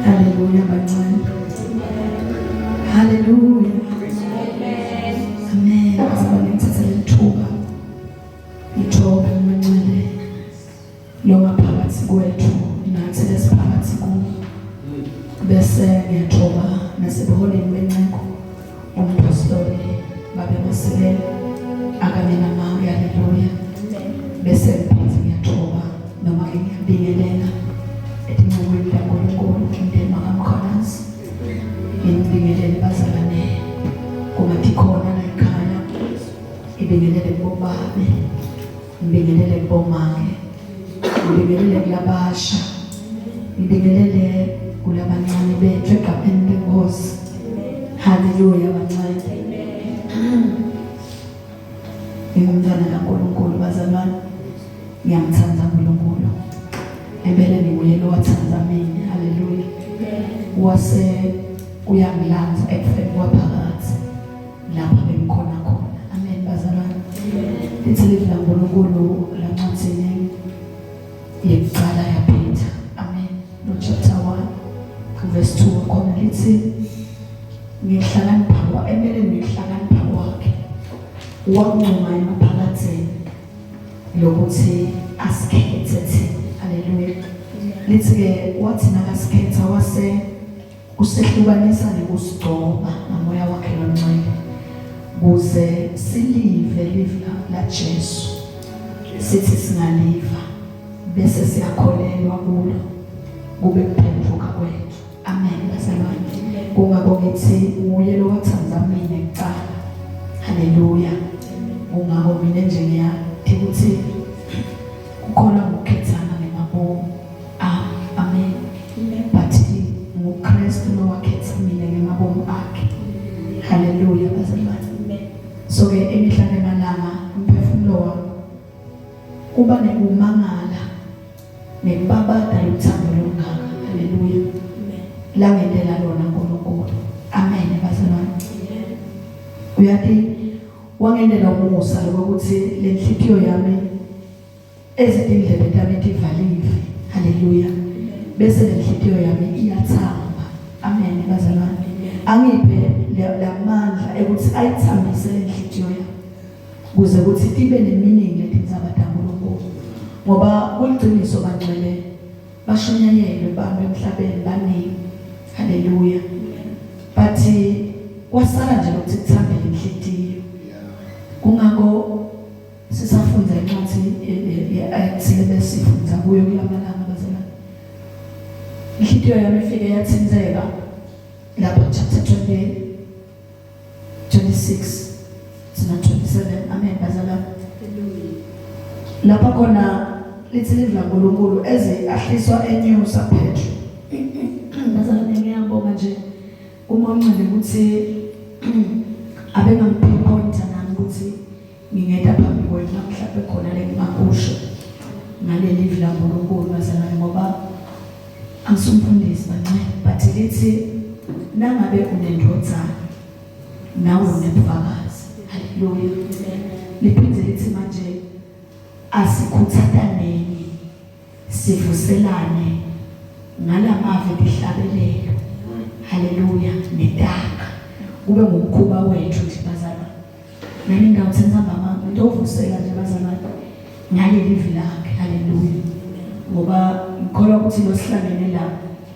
Haleluya bancane. Haleluya. Amen. Bazalwane ngithathe lelithuba. Ngithobe ngimncele lo ngaphakathi kwethu nathi lesiphakathi kuwo. Bese ngiyathoba nasebuholeni benceku umpostoli babe Masilela akanye namake. Haleluya. Bese ngiphinde ngiyathoba noma ke ngiyabingelela etincekwini taNkulunkulu umndeni wakaMkhwanazi. Ngibingelele bazalwane kungathi khona la ekhaya ngibingelele kubobabe ngibingelele kubomake ngibingelele kulabasha ngibingelele kulabancane bethu egameni lenkosi. Haleluya bancane. Ngingumntwana kaNkulunkulu bazalwane. Ngiyamthanda uNkulunkulu. Empeleni nguye lowathanda mina. Haleluya. Wase uyangilanza ekufeni kwaphakathi lapha bengikhona khona. Amen bazalwane. Lithi livi laNkulunkulu lancwadzini yekuqala yaPeter. Amen. No chapter 1 verse 2 khona lithi ngihlakanipha kwa empeleni ngihlakanipha kwakhe wancuma emaphakatheni lokuthi asikhethe thina. Haleluya. Lithi ke wathi nakasikhetha wase usehlukanisa nekusigcoba ngamoya wakhe longcwele kuze silive live la Jesu sithi singaliva bese siyakholelwa kulo kube kuphenduka kwethu. Amen bazalwane. Kungako ngithi nguye lowathanda mina kuqala. Haleluya. Kungako mina nje ngiyathi ukuthi kukhona ngokukhethana ngemabomu. Ah, amen. But nguKristu lowakhetha mina ngemabomu akhe. Haleluya bazalwane. So ke imihla nemalanga umphefumulo wami kuba nekumangala nekubabada luthando lolungaka. Haleluya. Langentela lona uNkulunkulu. Amen bazalwane. Uyathi wangendela umusa lokuthi lenhlitiyo yami ezitindlebe tami tivaliwe. Haleluya. Bese lenhlitiyo yami iyathamba. Amen bazalwane. Angiphe lamandla ekuthi ayithambise lenhlitiyo yami. Kuze kuthi tibe neminingi letindzaba taNkulunkulu. Ngoba kuliciniso bangcwele bashunyayelwe bantu emhlabeni baningi. Haleluya. But kwasala nje lokuthi kuthambele inhlitiyo. Kungako sisafunda incwadi ye-Acts lebesifunda kuyo kulamalanga bazalwane. Inhlitiyo yami ifike yathinteka lapha chapter 20 26 sina 27. Amen bazalwane. Lapha khona lithi livi laNkulunkulu eze ahliswa enyusa Petro. Bazalwane ngiyabonga nje uma uncele ukuthi abengampinpointa nami ukuthi ngingeda phambi kwenu mhlawumbe khona lengingakusho ngaleli livi laNkulunkulu bazalwane, ngoba angisumfundisi bancane, but lithi nangabe unendvodzana nawe unebufakazi. Haleluya. Liphinde lithi manje asikhuthataneni sivuselane ngalamavi tihlabelelo. Haleluya. Netaka kube ngumkhuba wethu nje bazalwane. Nami ngawuthi ntambama ngidovusela nje bazalwane ngaleli vi lakhe. Haleluya. Ngoba ngikholwa ukuthi lo sihlangene la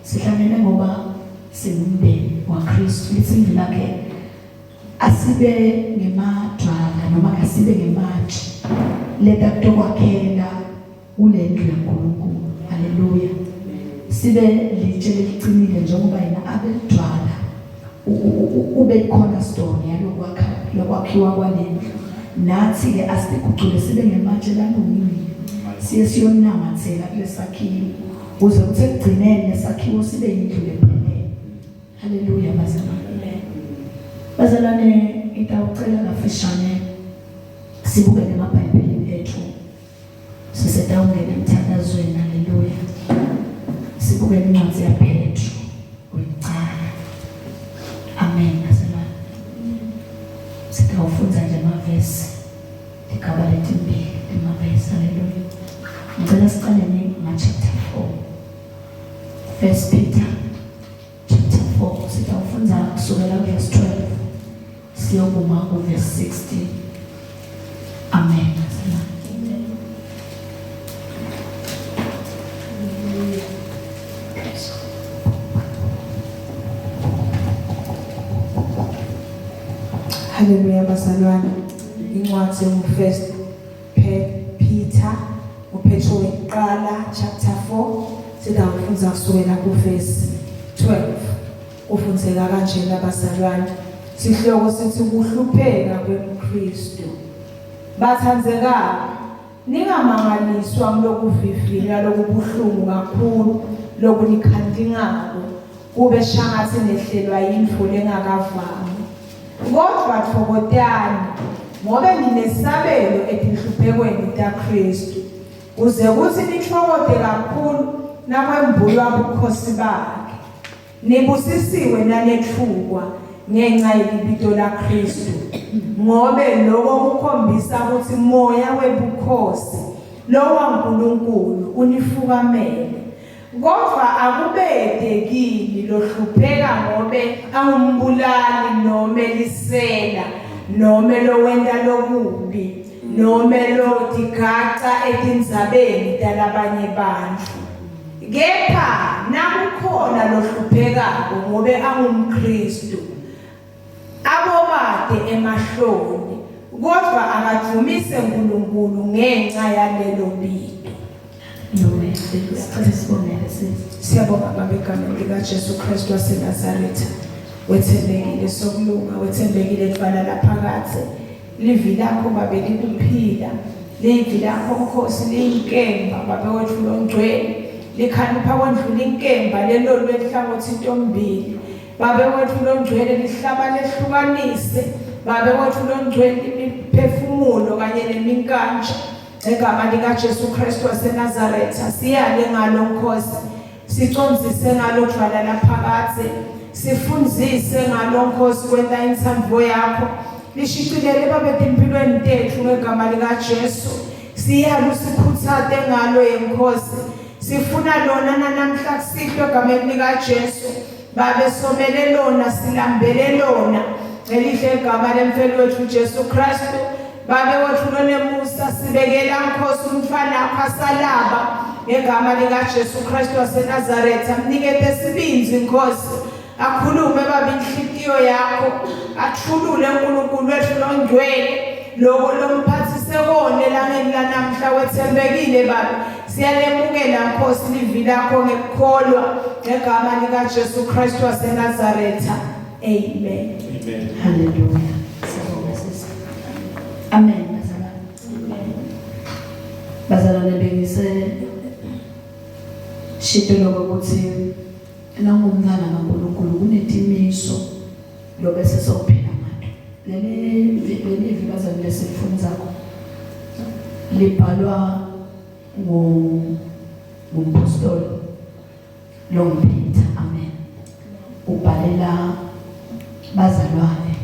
sihlangene ngoba singumndeni waKristu. Lithi ivi lakhe asibe ngemadwala noma asibe ngematshe leta kutokwakhela kulendlu yaNkulunkulu. Haleluya. Sibe litshe leliqinile njengoba yena abelidwala ube cornerstone yalokwakha lokwakhiwa kwalendlu. Nathi ke asigucule sibe ngematshe lalungile, siye siyonamathela kulesakhiwo kuze kuthi ekugcineni lesakhiwo sibe yindlu lephelele. Haleluya bazalwane. Bazalwane ngitawucela kafishane sibuke nemaBhayibhelini ethu sisetawungena emthandazweni. Haleluya. Sibuke incwadi yaPetru wekucala. Amen bazalwane. Sitawufundza nje amavesi tigaba letimbili emavesi. Haleluya. Ngicela sicaleni nga chapter 4. First Peter. Sitawufundza kusukela verse 12 siyokuma ku verse 16. Amen. Amen. Haleluya bazalwane. Incwadi engu-First Peter uPetro weqala chapter 4 sidawufundza kusukela kuverse 12. Kufundzeka kanjena bazalwane. Sihloko sithi kuhlupheka kwemKristu. Bathandzekako, ningamangaliswa ngulokuvivinywa lokubuhlungu kakhulu lokunikhantingako kube shangatsi nehlelwa yintfo lengakavami. Kodvwa tfokotani, ngobe ninesabelo etinhluphekweni taKhristu, kuze kutsi nitfokote kakhulu nakwembulwa bukhosi bakhe. Nibusisiwe nanetfukwa ngenca yelibito laKhristu, ngobe loko kukhombisa kutsi moya webukhosi lowaNkulunkulu unifukamele. Kodvwa akubete kini lohlupheka ngobe angumbulali nome lisela nome lowenta lokubi nome lotigaca etindzabeni talabanye bantfu. Kepha nakukhona lohluphekako ngobe angumKhristu, abobate emahloni, kodvwa akadvumise Nkulunkulu ngenca yalelo bito. Sicela sibongele sisi. Siyabonga Baba egameni likaJesu Kristu waseNazaretha. Wethembekile sokulunga, wethembekile dvwala laphakadze. Livi lakho Babe likuphila. Livi lakho Nkosi liyinkemba Babe wetfu longcwele. Likhalipha kwendlula inkemba lelolwe nhlangothi tombili. Babe wetfu longcwele lihlaba lehlukanise. Babe wetfu longcwele imiphefumulo kanye neminkantja. Ngegama likaJesu Kristu waseNazaretha siyale ngalo Nkosi. Sicondzise ngalo dvwala laphakadze. Sifundzise ngalo Nkosi kwenta intsandvo yakho. Lishicilele babe timphilweni tetfu ngegama likaJesu. Siyale usikhutsate ngalo yeNkhosi. Sifuna lona nanamhla kusihlwa egameni likaJesu. Babe somele lona silambele lona. Ngelihle igama lemfeli wetfu Jesu Kristu. Babe wetfu lonemusa sibekela Nkosi umntfwana wakho asalaba ngegama likaJesu Kristu waseNazaretha mnikete sibindzi Nkosi akhulume babe inhlitiyo yakho athulule uNkulunkulu wetfu longcwele loko lomphathise kona elangeni lanamhla wethembekile babe siyalemukela Nkosi livi lakho ngekukholwa ngegama likaJesu Kristu waseNazaretha amen amen Hallelujah. Siyabonga sisi. Amen bazalwane. Amen. Bazalwane bengise shito lokho ukuthi nangumntwana kaNkulunkulu kunetimiso lobese sowuphila ngato. Leli leli bazalwane lesifundzako libhalwa ngu ngumpostoli longuPeter. Amen. Ubhalela bazalwane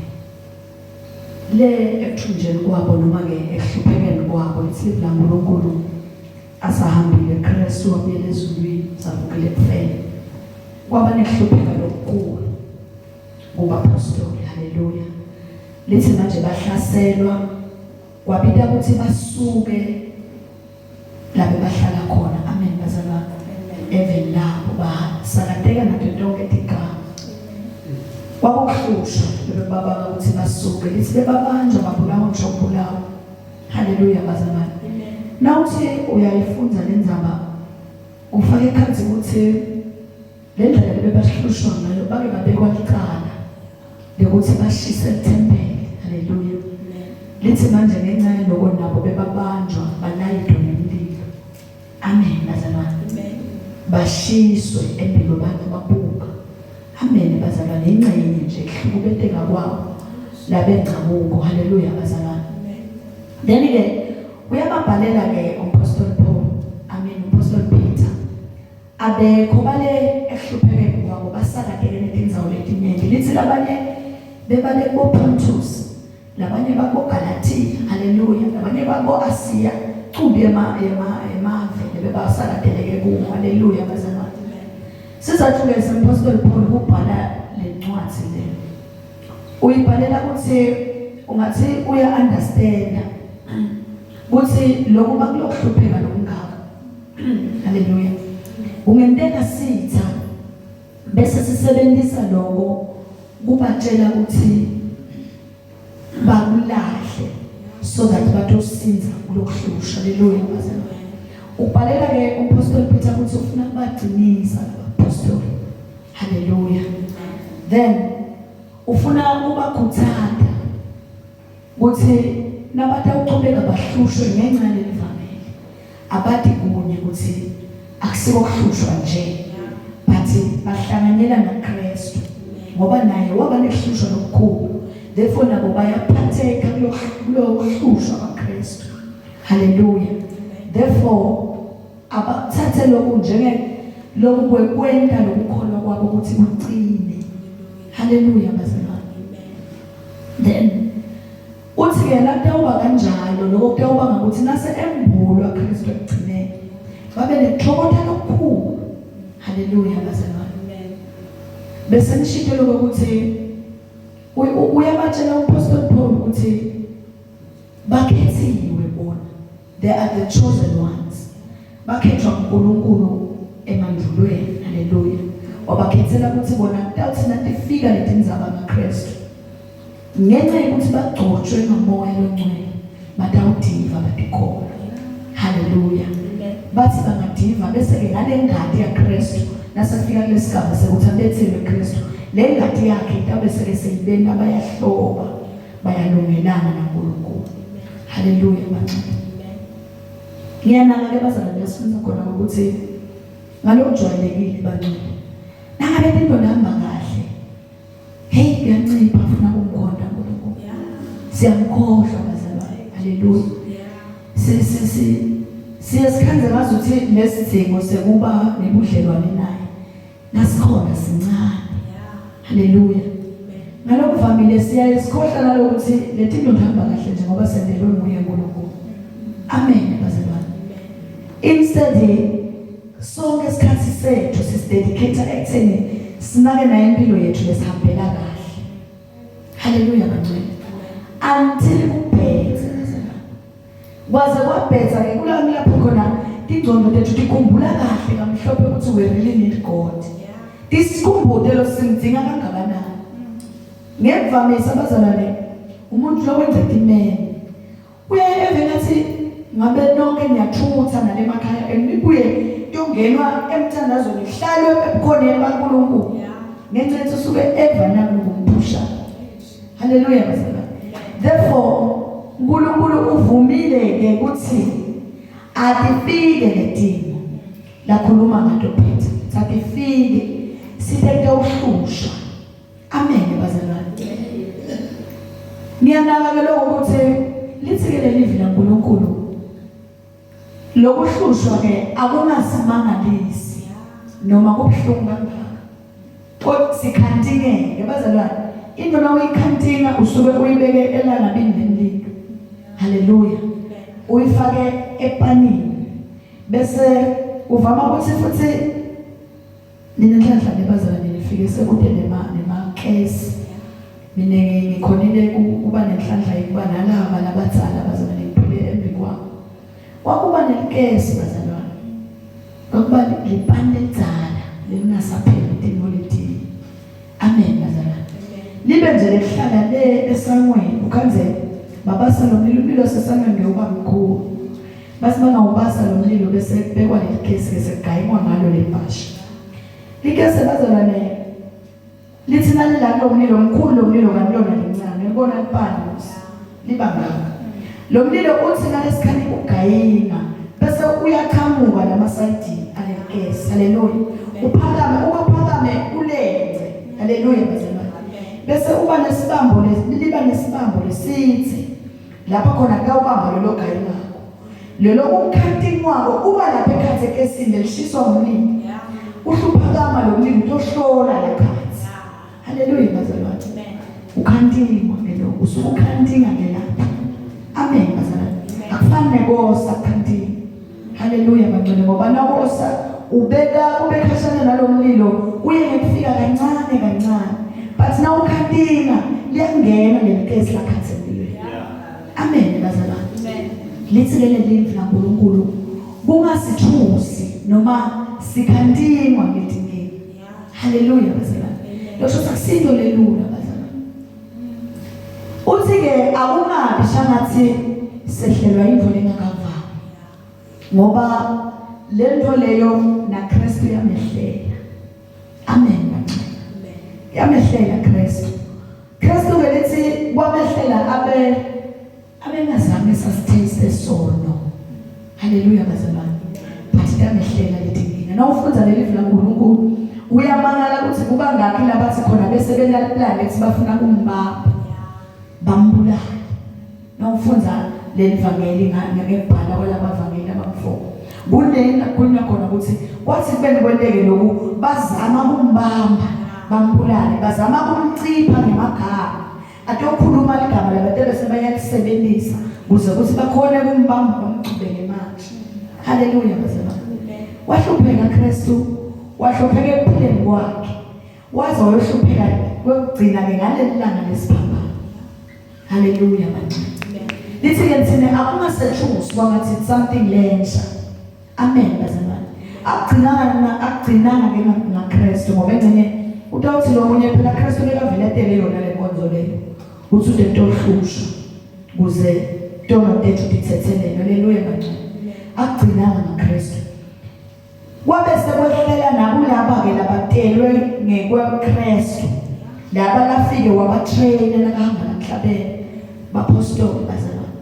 le ekuthunjeni kwabo noma ke ekuhluphekeni kwabo lithi laNkulunkulu asahambile Kristu wabuyela ezulwini savukile ekufeni kwaba nekuhlupheka lokukhulu kubapostoli haleluya lithi manje bahlaselwa kwabita ukuthi basuke labe bahlala khona amen bazalwane even lapho basakateka nato tonke tigaba kwakuhlushwa bebabanga ukuthi basuke lithi bebabanjwa babulawa ngisho kubulawa haleluya bazalwane nawuthi uyayifundza lendzaba ufake ekhatsi ukuthi le ndlela lebebahlushwa ngayo bake babekwa licala lekuthi bashise ithempeli haleluya lithi manje ngenxa yaloko nabo bebabanjwa balayidwa ngemlilo amen bazalwane bashiswe embi kwabantu babuka amen bazalwane ingxenye nje kuhlukubeteka kwabo labengcabuko haleluya bazalwane then ke uyababhalela ke umpostoli Paul amen umpostoli Peter Abekho bale ekuhluphekeni kwabo basakateke netindzawo letinyenti. Litsi labanye bebale kuboPontus, labanye bakoGalathiya, haleluya, labanye bako-Asiya, cumbi yema yema yemave lebebasakateleke kuwo, haleluya bazalwane. Sizatfu-ke semphostoli Paul kubhala lencwadi. ncwadzi le uyibhalela ukuthi ungathi uya understand ukuthi lokhu bakulokuhlupheka lokungaka. Haleluya. Kungenteka sitha bese sisebenzisa lokho kubatshela ukuthi bakulahle so that batosinza kulokuhlusha. Haleluya bazalwane. Ubhalela ke umpostoli Peter ukuthi ufuna kubagcinisa labapostoli. Haleluya. Then ufuna kubakhuthaza ukuthi nabatawuchubeka bahlushwe ngenxa yalelivangeli abati kunye ukuthi akusiko kuhlushwa nje but bahlanganyela noKristu ngoba naye waba nekuhlushwa lokukhulu, therefore nabo bayaphatheka kulokuhlushwa kwaKristu. Haleluya. Therefore abathathe lokhu njenge lokhu kwekwenta lokukholwa kwabo ukuthi kuqine. Haleluya bazalwane. Then uthi ke latawuba kanjalo lokho kutawuba ngakuthi nase embulwa Kristu ekugcineni babe nekuthokotha lokukhulu. Haleluya bazalwane. Bese nishito lokho ukuthi uyabatshela uPastor Paul ukuthi bakhethiwe bona, they are the chosen ones, bakhethwa uNkulunkulu emandulweni. Haleluya. Wabakhethela ukuthi bona kutawuthi natifika letindzaba ngaKristu ngenxa yokuthi bagcotshwe ngomoya longcwele batawudiva batikholwa. Haleluya. Bathi bangadiva bese ke ngale ngadi yaKristu nasefika kulesigaba sekuthi abethelwe Kristu, le ngadi yakhe itabe seke seyibenta bayahloba bayalungelana naNkulunkulu. Haleluya bancane. Ngiyanaka ke bazalwane lesifunda khona ukuthi ngalokujwayelekile bancane nangabe into hamba kahle, hey, kuyancipha funa ukumkhonda uNkulunkulu, siyamkhohlwa bazalwane. Haleluya. Si si si siye sikhanze ngazuthi lesidingo sekuba nebudlelwane naye nasikhona sincane. Haleluya. Ngalokuvamile siyaye sikhohlwa nalokuthi letinto hamba kahle nje ngoba sendelwe nguye uNkulunkulu. Amen bazalwane. Instead sonke isikhathi sethu sisidedicate ekutheni sinake naye impilo yethu lesihambela kahle. Haleluya bangcwele. Until kubhethe kwaze kwabhetha ke kulami lapho khona tingcondo tethu tikhumbula kahle kamhlophe ukuthi we really need God. Tisikhumbude lo simdinga kangakanani. Ngevamisa abazalwane umuntu lo wenza timene uyaye eve ngathi ngabe nonke niyathutha nale makhaya enibuye kuyongenwa emthandazweni kuhlalwe ebukhoneni baNkulunkulu ngenxa yethi usuke eva nakumphusha. Haleluya bazalwane. Therefore uNkulunkulu uvumile ke ukuthi atifike letimo lakhuluma ngato Peter, satifike sithe kuyawuhlushwa. Amen bazalwane. Ngiyanaka ke lokho ukuthi lithi ke lelivi laNkulunkulu lokuhlushwa ke akungasimangalisi noma kubuhlungu kangaka, kodwa sikhantingeke bazalwane. Into na uyikhantinga usuke uyibeke elangabini lemlilo. Haleluya. Uyifake epanini bese uvama ukuthi futhi ninenhlanhla nebazalwane nifike sekude nema nemakesi. Mina ngikhonile kuba nenhlanhla yokuba nalaba labadzala bazalwane ngiphile embi kwabo. Kwakuba nelikesi bazalwane, kwakuba lipani lelidzala lelingasapheli timo letini. Amen bazalwane. Libe nje lekuhlala le esangweni ukhanze babasa lo mlilo, umlilo sesangweni ngewuba mkhulu. Base bangawubasa lo mlilo bese kubekwa lelikesi ke sekugayimwa ngalo lembasha. Likesi bazalwane lithi nalila kulo mlilo mkhulu, lo mlilo kanti lona lincane libona lipani liba ngaka. Lo mlilo uthi ngalesikhathi ugayima bese uyaqhamuka lamasayidini alelikesi. Haleluya. Uphakame ubaphakame ulence. Haleluya bazalwane. Bese uba nesibambo lesi, liba nesibambo lesithe lapho khona kuyawubamba lelo gayimako. Lelo kukhantinwako uba lapha ekhatsi ekesini lelishiswa ngumlilo. Uhluphakama lo mlilo utohlola lekhatsi. Haleluya bazalwane. Ukhantingwa ke lo, usuke ukhantinga ke lapha. Amen bazalwane. Akufani nekosa khantinga. Haleluya bangcwele, ngoba nakosa ubeka ube khashana nalomlilo uye ngekufika kancane kancane. But kungena lelikesi lakhatsi emlilweni. Amen bazalwane. Amen. Lithi ke lelivi laNkulunkulu kungasithusi noma sikhantingwa ngetinkinga. Haleluya bazalwane. Lokho sakusinto lelula bazalwane. Uthi ke akungabi shangathi sehlelwa into lengakavami. Ngoba lento leyo naKristu yamehlela. Amen bangcwele. Yamehlela Kristu. Kristu ke lithi kwamehlela abe abengazange sasitheste sono. Haleluya bazalwane. But yamehlela lethi nkinga. Nawufundza leli livi laNkulunkulu uyamangala ukuthi kuba ngakhi labathi khona bese benaliplan ethi bafuna kumbamba. Bambulala. Nawufundza leli vangeli ngekubhala kwalabavangeli abamfo. Kunengi kukhulunywa khona ukuthi kwathi kubeni kwenteke lokhu bazama kumbamba bambulale bazama kumcipha ngemagama atokhuluma ligama labantu bese bayalisebenzisa kuze ukuthi bakhone kumbamba bamchubeke manje. Haleluya bazalwane. Wahlupheka Kristu, wahlupheka ekuphileni kwakhe. Waze wayohlupheka kwekugcina ke ngaleli langa lesiphambano. Haleluya bangcwele. Lithi ke thina akungasethusi kwangathi it's something lensha. Amen bazalwane. Akugcinanga na akugcinanga ke ngaKristu ngoba engcenye utawuthi lo munye phela Kristu bekavele atele yona le nkonzo leyo. Uthi utento ohlusha kuze tono tethu tithethelelwe. Haleluya bangcwele. Akugcinanga ngaKristu. Kwabe sekwehlela nakulaba-ke labatelwe ngekwaKristu laba lafike wabatrayina nakahamba lamhlabeni bapostoli bazalwane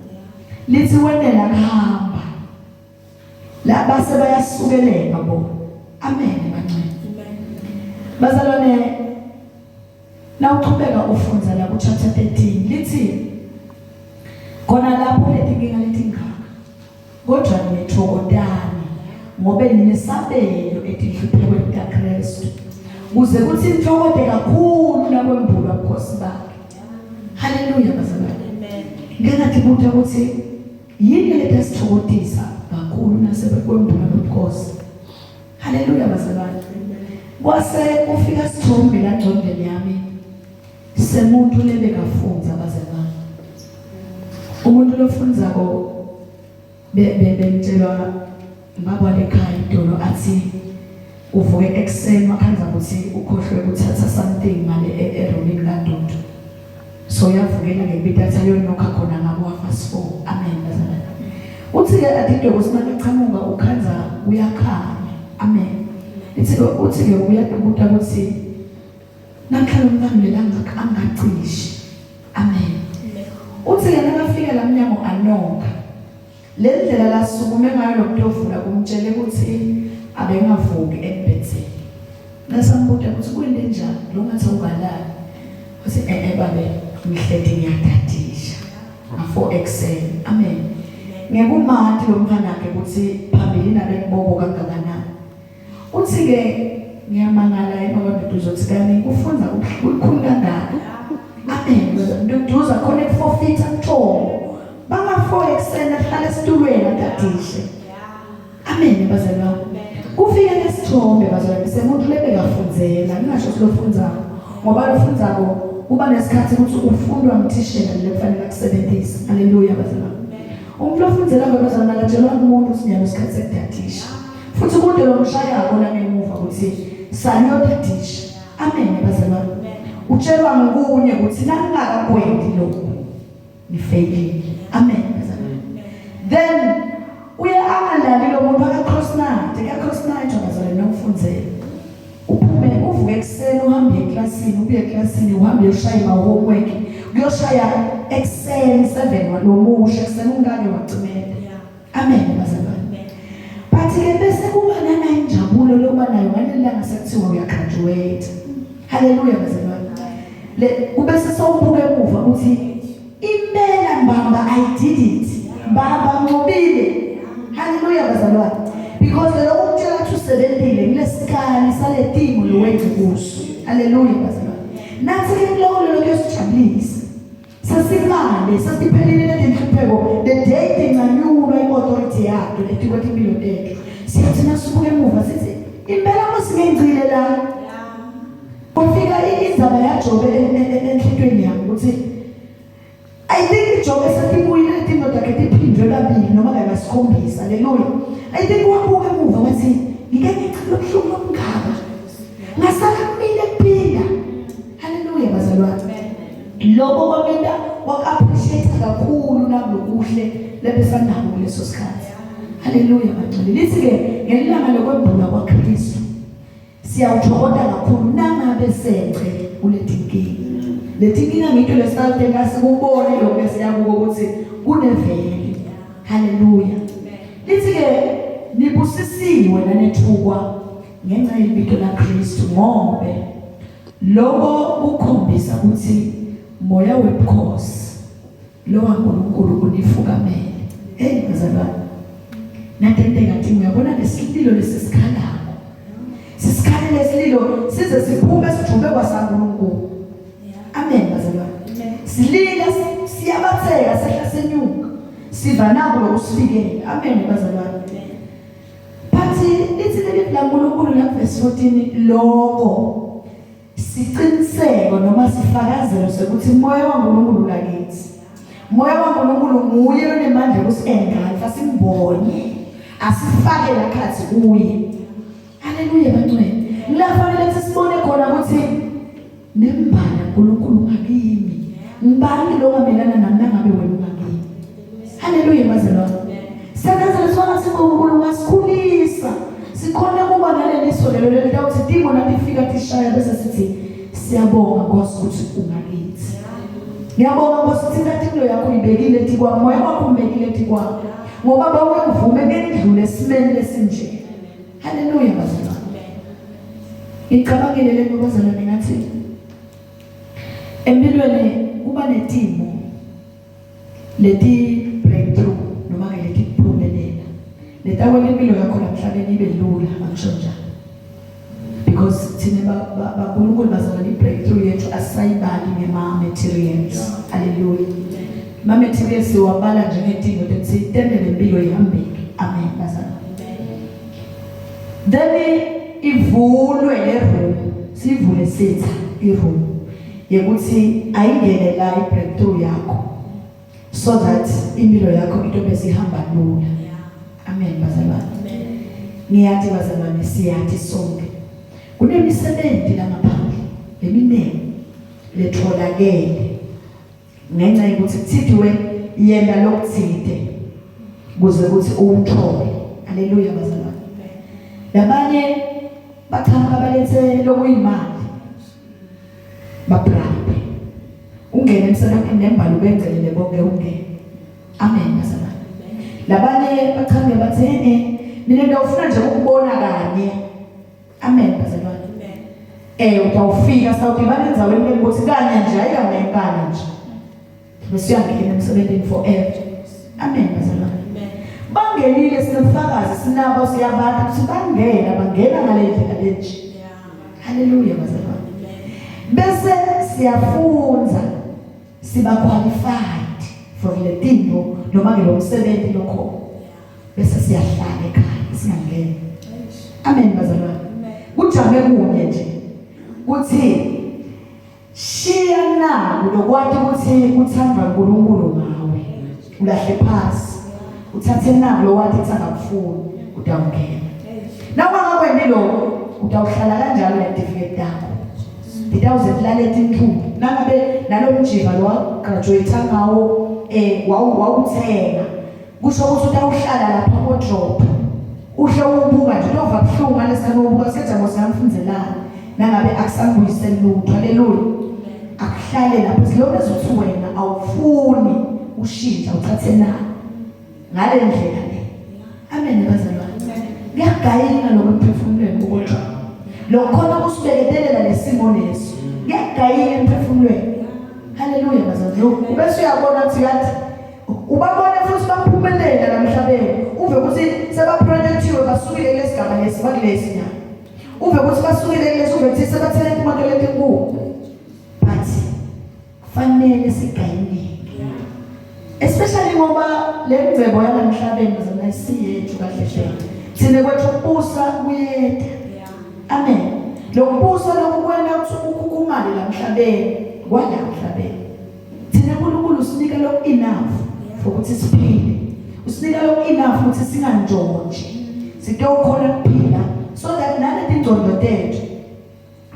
lithi wenela kuhamba laba sebayasukeleka bona amen bancane bazalwane Nawuchubeka ufundza la ku chapter 13 lithi khona lapho letinkinga letingaka kodwa nithokodani ngobe ninesabelo etinhluphekweni taKristu kuze kuthi nithokote kakhulu nakwembulwa bukhosi bakhe. Haleluya bazalwane. Amen. Ngeke ngatibuta ukuthi yini letasithokodisa kakhulu nasebekwembulwa lobukhosi. Haleluya bazalwane. Kwase kufika sithombe la ngcondweni yami semuntu lebekafunza bazalwane. Umuntu lofunzako bemtshelwa baba lekhaya idolo athi uvuke ekuseni wakhanza ukuthi ukhohlwe ukuthatha something ngale e-, eromini kaDudu. So uyavukela ngebita athi ayonokha khona ngabo half past 4. Amen bazalwane. Uthi ke adidwe ukuthi makachamuka ukhanza uyakhanya. Amen. Ithi ke uthi ke uyakubuta ukuthi namhla lo mntwana lelanga angacishi. Amen. Uthi ke nakafika la mnyango anokha. Le ndlela lasukume ngayo lo muntu ovula kumtshele ukuthi abengavuki embhedzeni. Nasambuta ukuthi kwente njani lo ngathi awukalali. Wathi eh eh babe ngihleti ngiyadadisha. Nga-4 ekuseni. Amen. Ngekumati lo mntwanakhe ukuthi phambilini abekubobo kangakanani. Uthi ke ngiyamangala ebaba Nduduzo uthi kani kufunza kukhulu kangaka. Amen. Nduduzo khona ekufofitha mthombo. Banga 4 ekuseni ahlale esitulweni adadishe. Amen bazalwane. Kufike lesithombe bazalwane semuntu lebekafundzela ngingasho silofundzako ngoba lofundzako kuba nesikhathi ukuthi ufundwa ngithishela lekufanele akusebenzise. Haleluya bazalwane. Umuntu ofundzela bazalwane akatshelwa umuntu ukuthi nyalo isikhathi sekudadisha. Futhi kude lomshayako la ngemuva ukuthi saliyodadisha. Amen bazalwane. Utshelwa ngokunye ukuthi nakungakakwendi lokhu nifeyilile. Amen bazalwane. Then uye angalali lo muntu aka cross night, aka cross night bazalwane nomfundzela. Uphume uvuke ekuseni uhambe eklasini, ubuye eklasini uhambe uyoshaya ma homework. Kuyoshaya ekuseni 7 walomusha ekuseni ungake wacimela. Amen bazalwane. But ke bese kuba nana injabulo lokuba nayo ngaleli langa sekuthiwa uya graduate. Hallelujah bazalwane. Le kube sesowubuka emuva ukuthi impela mbamba I did it. Mbamba nqobile. Hallelujah bazalwane. Because lokho ukutshela ukuthi usebenzile kulesikali sale team lowenze kuso. Hallelujah bazalwane. Nathi ke kuloko lokho kuyosijabulisa. Sesimale sesiphelile letinhlupheko the day tincanyulwa i-authority yato letikwe timpilo tethu siyathi nasubuka emuva sithi impela masingengcile la kwafika indzaba yaJobe enhlitweni yami ukuthi Jobe setibuyile letinto takhe tiphindwe kabili noma kasikhombisa. Haleluya. I think wabuka emuva wathi ngike ngicela ubuhlungu obungaka. Ngasala kumile kuphila. Haleluya bazalwane. Lokho kwamenta waku-appreciate kakhulu nakulokuhle lebesanako kuleso sikhathi. Haleluya bangcwele. Lithi-ke ngelanga lokwembulwa kwaKristu siyawuthokoda kakhulu nangabe sence kuletinkinga. Letinkinga ngito lesitawutenta sikubone lokho esiyakuko ukuthi kuneveli. Haleluya. Lithi-ke nibusisiwe nanethukwa ngenxa yelibito laKristu ngobe Loko kukhombisa kutsi moya webukhosi lowaNkulunkulu unifukamele. Hey bazalwane. Natenteka timo uyabona lesililo lesisikhalako. Sisikhale lesililo size siphume sijube kwasaNkulunkulu. Amen bazalwane. Silila siyabatheka sehla senyuka. Siva nako lokusifikela. Amen bazalwane. But lithi leli laNkulunkulu la verse 14 lokho siqiniseko noma sifakazelo sekuthi moya waNkulunkulu lakithi. Moya waNkulunkulu nguye lonemandla okusi-engulfa simbonye asifake lakhathi kuye. Haleluya bangcwele. Ngila fanele sibone khona ukuthi nembala uNkulunkulu ngakimi. Ngibani lo ngamelana nami nangabe wena ungakimi. Haleluya bazalwane. Sithandaza sonke uNkulunkulu ungasikhulisa. Sikhona kuba naleliso lelo lelitawuthi timo natifika tishaya bese sithi siyabonga Nkosi ukuthi ungakithi. Ngiyabonga Nkosi ukuthi inkatimlo yakho ibekile tikwami, moya wakho umbekile tikwami. Ngoba bonke ngivume ngendlule esimeni lesinje. Haleluya bazalwane. Ngicabangile le nto bazalwane ngathi empilweni kuba netimo leti breakthrough noma ke leti kuphumelela letakwenta impilo yakho lamhlabeni ibe lula angisho njalo because thina baNkulunkulu bazalwane i-breakthrough yethu asayibali ngema-materials haleluya ma-materials siwabala njengetinto tethi tente lempilo ihambeke amen bazalwane then ivulwe le room sivule sitha i-room yekuthi ayingene la i-breakthrough yakho so that impilo yakho into bese ihamba lula amen bazalwane ngiyathi bazalwane siyathi sonke kunemisebenzi la ngaphandle eminingi letholakele ngenxa yokuthi kuthiwe yena lokuthide kuze kuthi uwuthole haleluya bazalwane labanye baqhamuka balethe lokuyimali babribe ungene emsebenzini nembali ubenzelele bonke ungene amen bazalwane labanye baqhamuke bathi eh mina ngiyawufuna nje ukubona kanye amen bazalwane eh utawufika sawudibana endzaweni lengothi kanye nje ayikangeni kanye nje bese uyangena emsebenzini forever amen bazalwane bangenile sinobufakazi sinabo siyabantu ukuthi bangena bangena ngale ndlela lenje haleluya bazalwane bese siyafunza siba qualified for le tinto noma ke lo msebenzi lokho bese siyahlala ekhaya singangeni amen bazalwane kujame kunye nje kuthi Shiya naku lokwati ukuthi uthandwa uNkulunkulu ngawe. Ulahle phasi. Uthathe naku lowathi ukuthi akakufuni utawungena. Nawe angakwendi lokho utawuhlala kanjalo netifiketi takho. Titawuze tilale tinhlungu. Nangabe nalomjiva lo wagraduate ngawo eh wawuthenga kusho ukuthi utawuhlala lapha ko-drop uhle ubuka nje utova buhlungu ngalesikhathi ubuka seja nkosi ngamfunzelani nangabe akusambuyiseli lutho haleluya akuhlale lapho silokhu ezothi wena awufuni ushintsha uthathe na ngale ndlela le amen bazalwane kuyagayina lokho emphefumulweni kodwa lokhona kusibeketelela lesimo leso kuyagayina emphefumulweni haleluya bazalwane ubese uyabona ukuthi uyathi Ubabone futhi baphumelela lamhlabeni. Uve ukuthi sebaprojectiwe basukile kulesigaba lesi bakulesi na. Uve ukuthi basukile kulesi uve ukuthi sebathele imoto letinkulu. But kufanele sigayineke. Especially ngoba le ngcebo yalamhlabeni zona isiyethu kahle hle. Thina kwethu ukubusa kuyeda. Amen. Lokubusa lokukwena ukuthi ukhukhumale lamhlabeni kwala mhlabeni. Thina uNkulunkulu usinika lokho loku enough for ukuthi siphile. Usinika loku enough ukuthi singanjontshi. Sitokhona kuphila so that naleti ngcondo tethu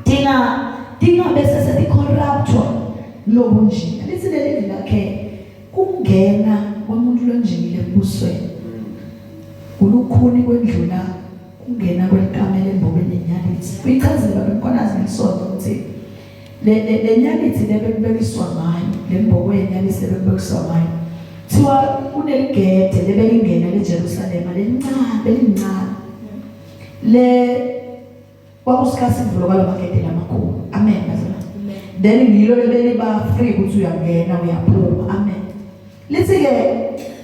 tinga tingabe seseticorruptwa lobunjinga. Lithi leli lakhe kungena komuntu lonjingile embusweni kulukhuni kwendlula kungena kwelikamela embobeni yenyalithi. Uyichazile baba Mkhwanazi ngesonto ukuthi le le le nyalithi le bekubekiswa ngayo le mboko yenyalithi le bekubekiswa ngayo kuthiwa kuneligede lebelingena leJerusalema lelincane belincane le kwakusikhathi sikuvulwa kwalomagede lamakhulu amen bazalwane then ngilo lebeliba free ukuthi uyangena uyaphuma amen lithi ke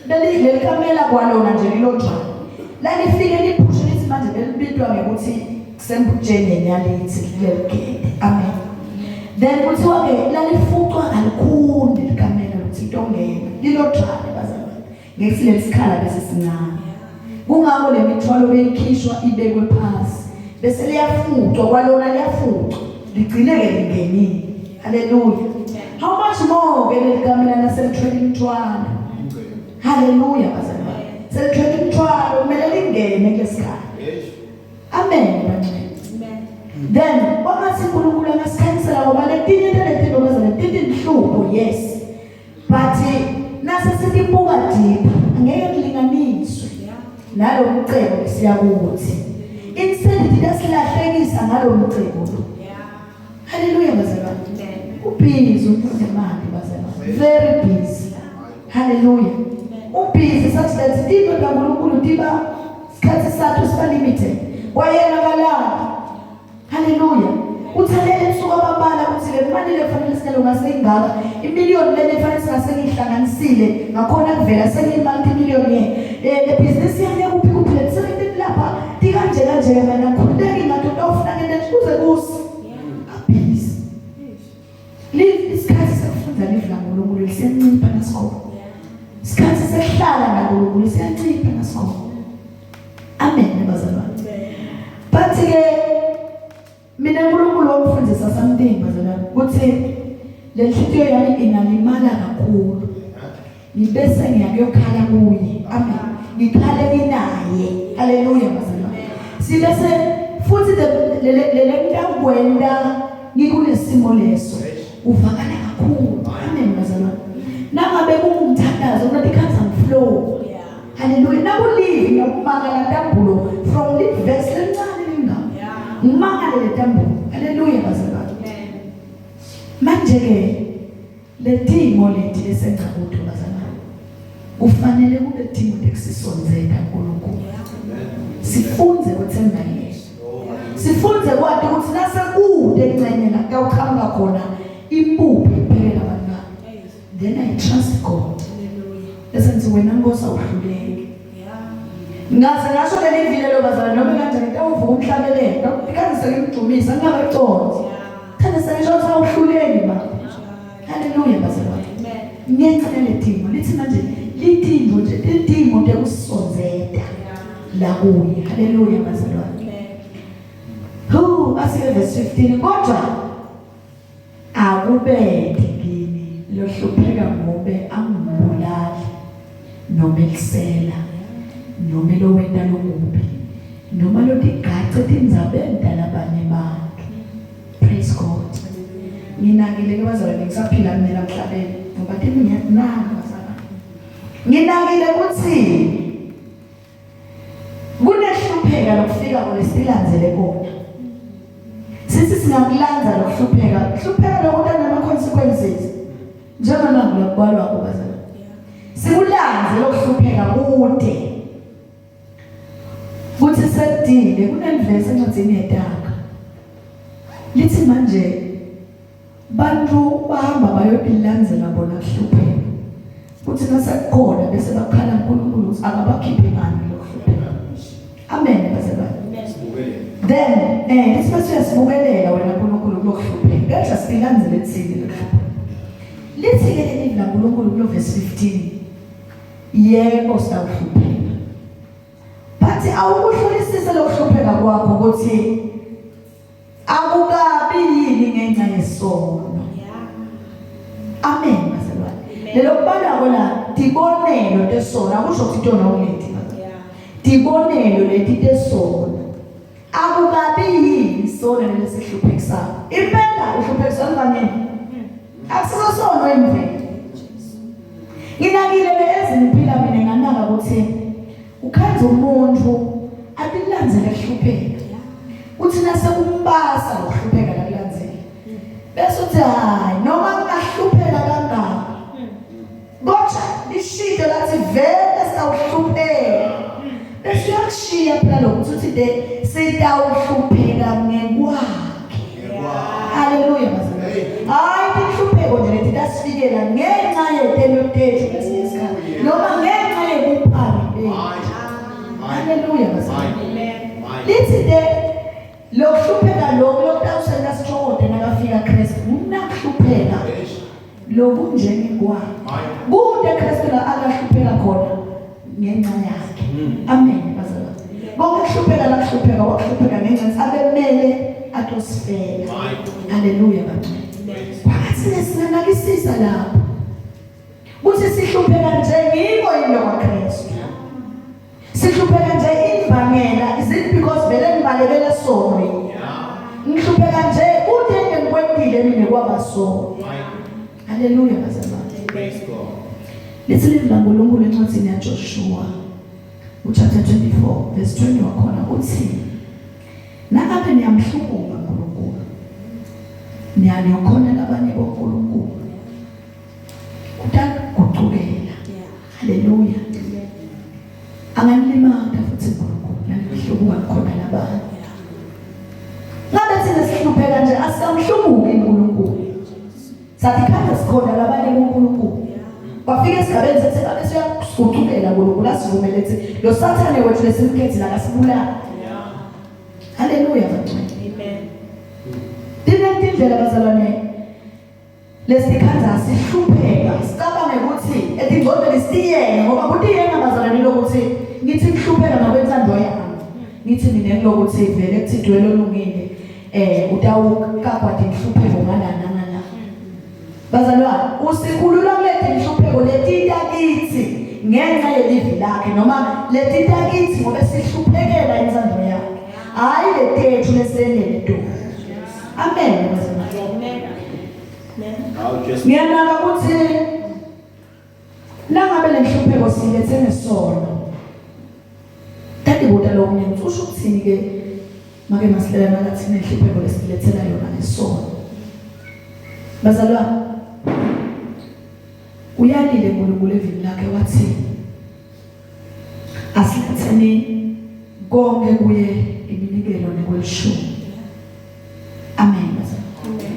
leli lelikamela kwalona nje lilodwa lalifike liphushe lithi manje belibitwa ngekuthi kusembutsheni yenyalithi leligede amen then kuthiwa ke lalifucwa kalukhuni likamela lokuthi intongena lilodwa bazalwane ngekuthi lesikhala bese sincane kungako le mithwalo beyikhishwa ibekwe phasi bese liyafucwa kwalona liyafucwa ligcineke lingenile haleluya how much more ke lelikamela naselithwele imithwalo haleluya bazalwane selithwele imithwalo kumele lingene kulesikhala amen bangcwele then kwangathi uNkulunkulu angasikhanyisela ngoba letinye into letinto bazalwane tinhlupho yes but nase silibuka deep angeke kulinganiswe nalo mcebo lesiyakuthi instead lasilahlekisa ngalo mcebo lo haleluya bazalwane ubhizi umuntu nemali bazalwane very busy haleluya ubhizi such that into kaNkulunkulu tiba isikhathi sakho siba limited kwayena kalala Haleluya. Uthalele ebusuku ababala ukuthi le mali le fanele sinelo ngase ingaka. Imillion le fanele singase ngihlanganisile ngakhona kuvela sengiyimulti millionaire. Eh le business yami yakuphi kuphi le sebenzi lapha tikanje kanje mina khululeki ngathi utawufuna ngene kuze kusi. Abhizi. Live isikhathi sokufunda live laNkulunkulu lisencipha nasikhona. Isikhathi sekuhlala naNkulunkulu siyancipha nasikhona. Amen bazalwane. But ke mina uNkulunkulu wangifundisa something bazalwane ukuthi le nhliziyo yami ingalimala kakhulu. Ngibese ngiyakuyokhala kuye. Amen. Ngikhale kinaye. Haleluya bazalwane. Sibese futhi le le le ngiyakwenda ngikulesimo leso uvakala kakhulu. Amen bazalwane. Nangabe kungumthandazo kunathi khanza flow. Haleluya. Nakulivi ngiyakumangala ntambulo from le verse lencane lengaka. Ngimangale le tambulo. Haleluya bazalwane. Manje ke letimo leti lesenza kuto bazalwane. Kufanele kube timo lekusisondzela uNkulunkulu. Sifunze kwethemba yena. Sifunze kwati ukuthi nasekude ingxenye la kuyawuqhamuka khona impuphu iphekela abantu bakhe. Then I trust God. Bese ngithi wena Nkosi awuhluleki. Ngaze ngasho leli vile lo bazalwane noma kanjani ngitawuvuka umhlabelelo. Ngikhathi sengimdumisa ngingakaconsi. Thanda sengisho ukuthi awuhluleki baba. Haleluya bazalwane. Ngenxa yaletimo lithi manje litimo nje litimo nje kusonzeta la kuye. Haleluya bazalwane. Hu asike verse 15 kodwa Akubede kini lohlupheka ngobe angumbulali noma elisela noma lowenta lokubi noma lotigace tindzabeni talabanye bantu. Praise God. Nginakile ke bazalwane ngisaphila mina emhlabeni ngoba tingiyakunaka bazalwane. Nginakile ukuthi Kunehlupheka lokufika kulesilandzele kona. Sithi singakulandza lokuhlupheka, kuhlupheka lokuta nama consequences. Njengoba nakubalwa kubazalwane. Sikulandze lokuhlupheka kude. Kuthi sekudile kunelivesi encwadini yetaka. Lithi manje Bantu bahamba bayotilandzela bona kuhlupheka. Futhi nasekukhona bese bakhala uNkulunkulu ukuthi akabakhiphe ngani lokuhlupheka. Amen bazalwane. Then eh lithi bese uyasibukelela wena uNkulunkulu kulokuhlupheka. Kodwa silandzele thini lokuhlupheka. Lithi ke leli laNkulunkulu kulo verse 15. Yebo sawuhlupheka. But awukuhlolisise lokuhlupheka kwakho ukuthi Akukabi yini ngenxa yesono? Amen bazalwane. Lelo kubalako la tibonelo tesono akusho ukuthi tona uleti. Tibonelo leti tesono. Akukabi yini sono lesihluphekisako. Impela uhluphekiswa ngani? Akusiso sono imvelo. Nginakile ke ezingiphila mina nganaka ukuthi ukhanza umuntu atilandzele kuhlupheka. Uthi nase umbasa lokuhlupheka lakulandzela. Bese uthi hayi noma ngingahlupheka kangaka. Kodwa lishito lathi vele sawuhlupheka. Bese uyakushiya phela lokuthi uthi de sitawuhlupheka ngekwakhe. Haleluya bazalwane. Hayi inhlupheko nje leti tasifikela ngenxa yetento tethu kwesinye isikhathi noma ngenxa yebuphabi bethu. Haleluya bazalwane. Lithi de Lokuhlupheka lokhu lokutawusenta sithokote nakafika Kristu kunakuhlupheka lokunjengekwakhe. Kude Kristu la akahlupheka khona ngenxa yakhe. Amen bazalwane. Konke kuhlupheka la kuhlupheka wakuhlupheka ngenxa abemele atosifela. Haleluya bangcwele. Phakathi nesinganakisisa lapho. Kuthi sihlupheka nje ngiko yini lokwaKristu. Sihlupheka nje imbangela is it because vele ngibalekela sono yini? Ngihlupheka nje kude engikwentile mina kwaba sono. Haleluya bazalwane. Praise God. Lithi livi laNkulunkulu encwadini yaJoshua uchapter 24 verse 20 wakhona uthi nangabe niyamhlubuka uNkulunkulu niyaniyokhona labanye boNkulunkulu utakugucukela haleluya anganilimata futhi uNkulunkulu nanihlubuka khona labanye ngabe thina sihlupheka nje asikamhlubuki uNkulunkulu sathi kade sikhona labanye kuNkulunkulu bafika esigabeni sethi babe siyakugucukela uNkulunkulu asivumele thi lo sathane wethu lesimkhethile akasibulala haleluya bangcwele amen Tinetindlela bazalwane lesikhandza sihlupheka sicabange ukuthi etingcondweni siyenge ngoba kutiyenga bazalwane lokuthi ngithi kuhlupheka ngokwentando yami ngithi mina kulokuthi vele kuthi dwelo olungile eh utawukapwa tinhlupheko ngalana ngala bazalwane usikhulula kuleti nhlupheko letita kithi ngenxa yelivi lakhe noma letita kithi ngoba sihluphekela intsando yakhe hayi letethu lesenele tu amen bazalwane amen Awu Jesu. Ngiyanaka ukuthi nangabe lenhlupheko silethe ngesono. Kanti buta lokunye ukuthi usho ukuthini ke make masilela nakathi nenhlupheko lesilethela yona ngesono. Bazalwane uyalile uNkulunkulu evini lakhe wathi asiletheni konke kuye iminikelo nekwelishumi. Amen bazalwane.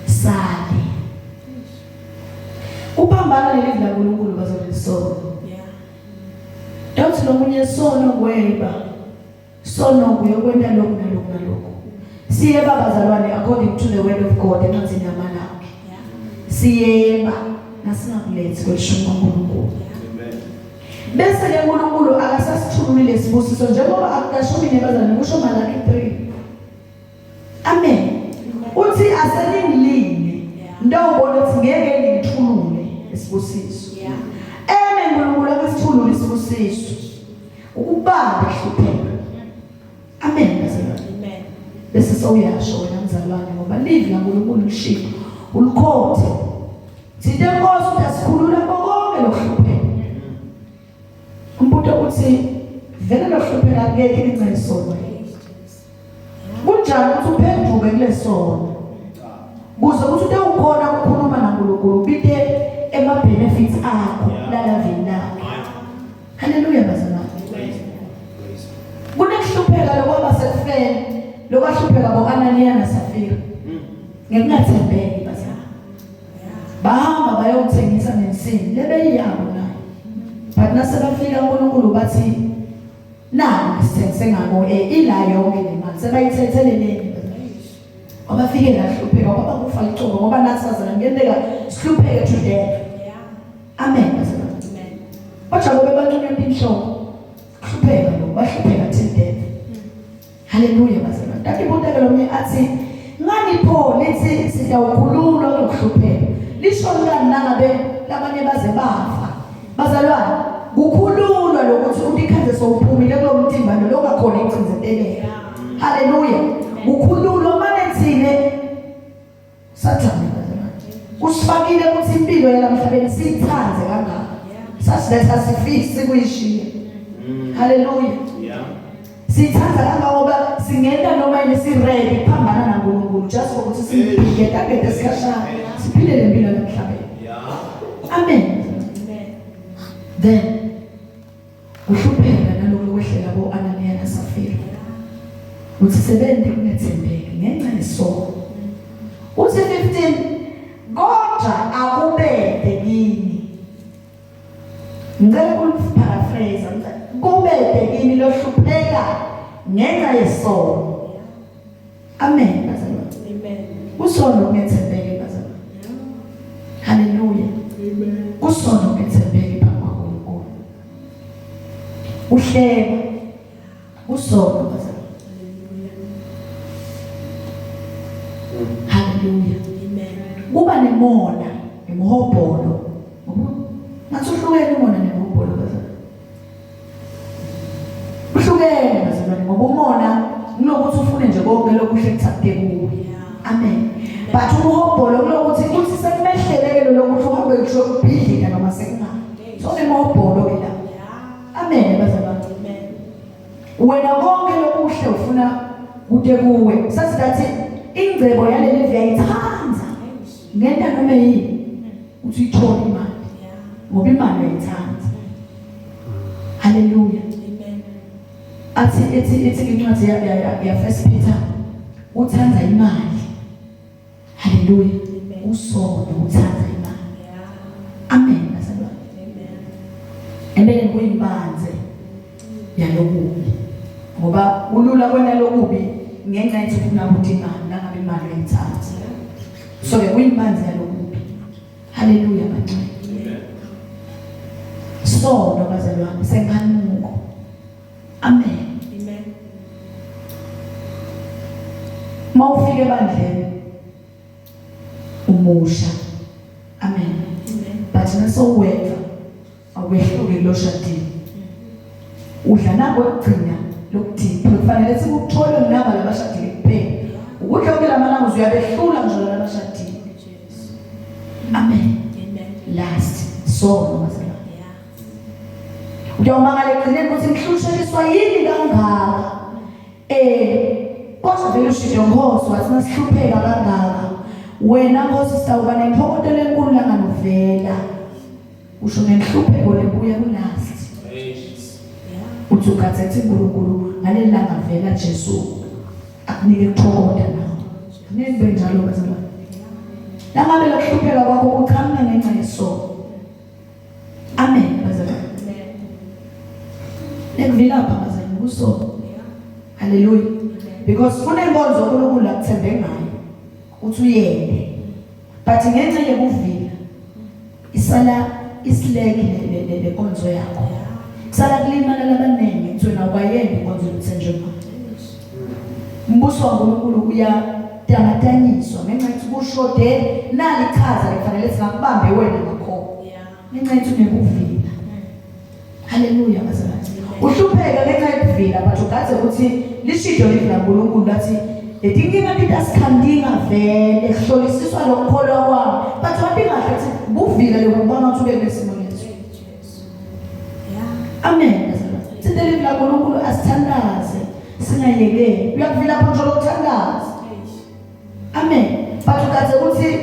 Sali. Uphambana nelivi laNkulunkulu bazalwane sono. Yeah. Dawuthi lomunye sono kweba. Sono kuyokwenta lokhu nalokhu nalokhu. Siyeba bazalwane according to the word of God encwadini yaMalaki. Yeah. Siyeba nasingakulethi kwelishumi kaNkulunkulu. Amen. Bese ke uNkulunkulu akasasithululile isibusiso njengoba akukasho mina bazalwane kusho Malaki 3. Amen. Uthi aseningilinge. Ndawubona ukuthi ngeke ngithulule isibusiso. Yeah. Eme uNkulunkulu akasithulule isibusiso. Ukubamba ihlupheka. Amen bazalwane. Amen. Bese sewuyasho wena mzalwane ngoba livi laNkulunkulu lishilo. Ulikhothe. Thinte Nkosi uthi asikhulula konke lokuhlupheka. Umbuto uthi vele lohlupheka kuyeke ngenxa yesono. Kunjani ukuthi uphenduke kulesono? Kuze ukuthi utewukhona ukukhuluma naNkulunkulu ubite ema benefits akho lalavini lakhe. Haleluya bazalwane. Praise God. Praise God. Kunekuhlupheka lokwaba sekufeni lokwahlupheka bo-Ananiya naSafira. Ngekungathembeki bazalwane. Bahamba bayowuthengisa ngensimbi lebeyiyabo nayo. But nasebafika uNkulunkulu bathi naku sithengise ngako eh ila yonke le mali sebayithetheleleni. Wabafike lahlupheka kwaba kufa licobo ngoba nathi bazalwane kuyenteka sihlupheke to death. Yeah. Amen bazalwane. Amen. Bajakobe banqunywa inhloko. Kuhlupheka lo bahlupheka till death. Haleluya bazalwane. Kanti buta ke lomnye athi ngani pho lithi siyawukhululwa kuhlupheka. Lisho lani nangabe labanye baze bafa. Bazalwane, kukhululwa lokuthi utikhandze sowuphumile kulo mtimba lo longakhona ukucindzeteleka. Haleluya. Kukhululwa mane thine Sathane bazalwane. Usifakile ukuthi impilo yalamhlabeni siyithande kangaka. Sasiletha sifisi kuyishiya. Haleluya. Yeah. Siyithanda kangangoba singenta noma yini si-ready kuphambana naNkulunkulu just for ukuthi siyiphike takete sikhashana siphile le mpilo lamhlabeni. Yeah. Amen. Amen. Then kuhlupheka nalokho kwehlela bo-Ananiya naSafira. Uthi sebente kungethembeki ngenxa yesono. Uthi 15 kodwa akubede kini. Ngicela ukuparaphrase kubede kini lohlupheka ngenxa yesono. Amen bazalwane. Amen. Kusono kungethembeki bazalwane. Haleluya. Amen. Kusono kungethembeki phambi kwaNkulunkulu. Uhleba. Kusono bazalwane. Haleluya. Amen. Kuba nemona, nemhobholo. Ngathi uhlukene umona nemhobholo bazalwane. Uhlukene bazalwane ngoba umona kunokuthi ufune nje konke lokuhle kuthathe kuwe. Amen. But umhobholo kulokuthi kuthi sekumehleleke lokuthi uhambe usho kubhidlika noma sekungabi. So nemhobholo ke la. Amen bazalwane. Amen. Wena konke lokuhle ufuna kude kuwe. Sathi ngathi ingcebo yaleli viyayithanda. Ngenta noma yini uthi uyithole imali. Yeah. Ngoba imali uyayithanda. Hallelujah. Amen. Athi ethi ethi incwadi ya ya, ya First Peter uthanda imali. Hallelujah. Amen. Usono uthanda imali. Yeah. Amen bazalwane. Amen. Empeleni kuyimbanze yalokubi. Ngoba ulula kwena lokubi ngenxa yethi ufuna ukuthi imali nangabe imali uyayithatha. So ke kuyimbanze yalokubi. Hallelujah bangcwele. Amen. Sono bazalwane senkanuko. Amen. Amen. Mawufika ebandleni umusha. Amen. Amen. But nasowedwa awehluki lo shadini. Udla nako ekugcina lokudipha kufanele sikuthole nginaba labashadile kuphela. Ukudla konke lamalanga uyabehlula ngisho labashadile. Jesu. Amen. Amen. Last sono bazalwane. Yeah. Uyawumangala ekugcineni ukuthi ngihlusheliswa yini kangaka. Kodwa vele ushido Nkosi wathi nasihlupheka kangaka. Wena Nkosi sitawuba nentokozo lenkulu langanovela. Usho nenhlupheko lebuya kulast. Yeah. Uthi ukhathethe uNkulunkulu ngaleli langa vela Jesu akunike ukuthokoda nawe. Ngeke njalo bazalwane. Nangabe lokuhlupheka kwakho kuqhamuka ngenxa yesono. Amen bazalwane. Amen. Nekuvilapha bazalwane kusono. Yeah. Hallelujah. Amen. Because kunenkonzo uNkulunkulu akuthembe ngayo. Uthi uyende. But ngenxa yekuvila isala isileke lenkonzo yakho. Yeah. Kusala kulimala labanengi kuthi wena ubayende inkonzo yokuthenjwa imali. Umbuso waNkulunkulu uyatamatanyiswa ngenxa yokuthi kushode nalichaza lekufanele singakubambe wena ngakho. Yeah. Ngenxa yokuthi unekuvila. Haleluya bazalwane. Uhlupheka ngenxa yokuvila but ugadze ukuthi lishido livi laNkulunkulu lathi letinkinga titasikhandinga vele hlolisiswa lokukholwa kwami but wathi kahle ukuthi buvila lokubona ukuthi ube kulesimo leso. Jesu. Yeah. Amen bazalwane. Sithe livi laNkulunkulu asithandaze singayekeli. Uyakuvila pho nje lokuthandaza. Amen. But ugadze ukuthi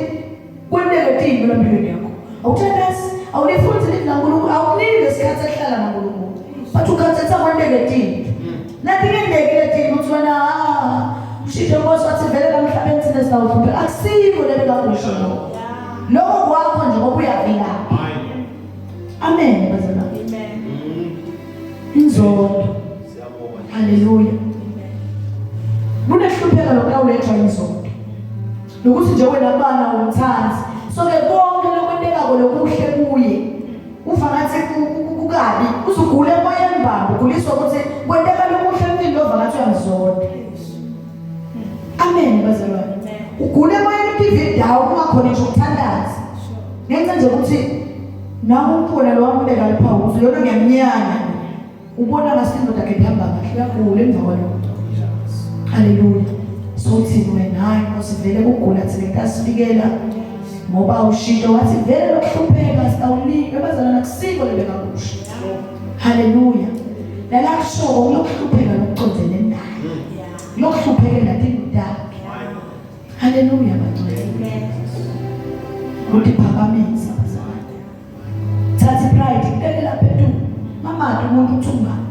kwenteke tintfo empilweni yakho. Awuthandazi, awulifundi livi laNkulunkulu, awukuniki lesikhathi ekuhlala naNkulunkulu. But ugadze ukuthi akwenteke tintfo. Nathi ngendekile tintfo uthi wena ah ushintshe Nkosi wathi vele lamhlabeni thina sizawuhlupheka. Akusiko lebe kakusho lokho. Yeah. Lokho kwakho nje ngoba uyavilapha. Amen. Amen bazalwane. Amen. Inzondo. Siyabonga. Hallelujah. Amen. Kunehlupheka lokulawulethwa inzondo. Nokuthi nje wena bana umthanzi. So ke konke lokwentekako lokuhle kuye uva ngathi kukabi uzugule emoyeni bamba uguliswa ukuthi kwenteka lokuhle empilweni lova ngathi uyamzonda. Amen bazalwane. Amen. Ugule emoyeni utive indawo ungakhona nje ukuthandaza. Sure. Ngenxa nje ukuthi nawe umfuna lo wambeka liphawu ukuthi lona ngiyamnyanya. Ubona ngase indoda yakhe ihamba kahle uyagula emva kwalokho. Haleluya. Sothini wena hayi Nkosi vele kugula thina kutasifikela ngoba ushilo wathi vele lokuhlupheka sitawunika bazalwana kusiko lebekakusho. Haleluya. Lalakusho kulokuhlupheka lokucondzene naye. Lokuhluphekela tinto takhe. Haleluya bangcwele. Kutiphakamisa bazalwane. Thatha ipride ibeke lapha phezulu. Mamadi umuntu uthi ungani.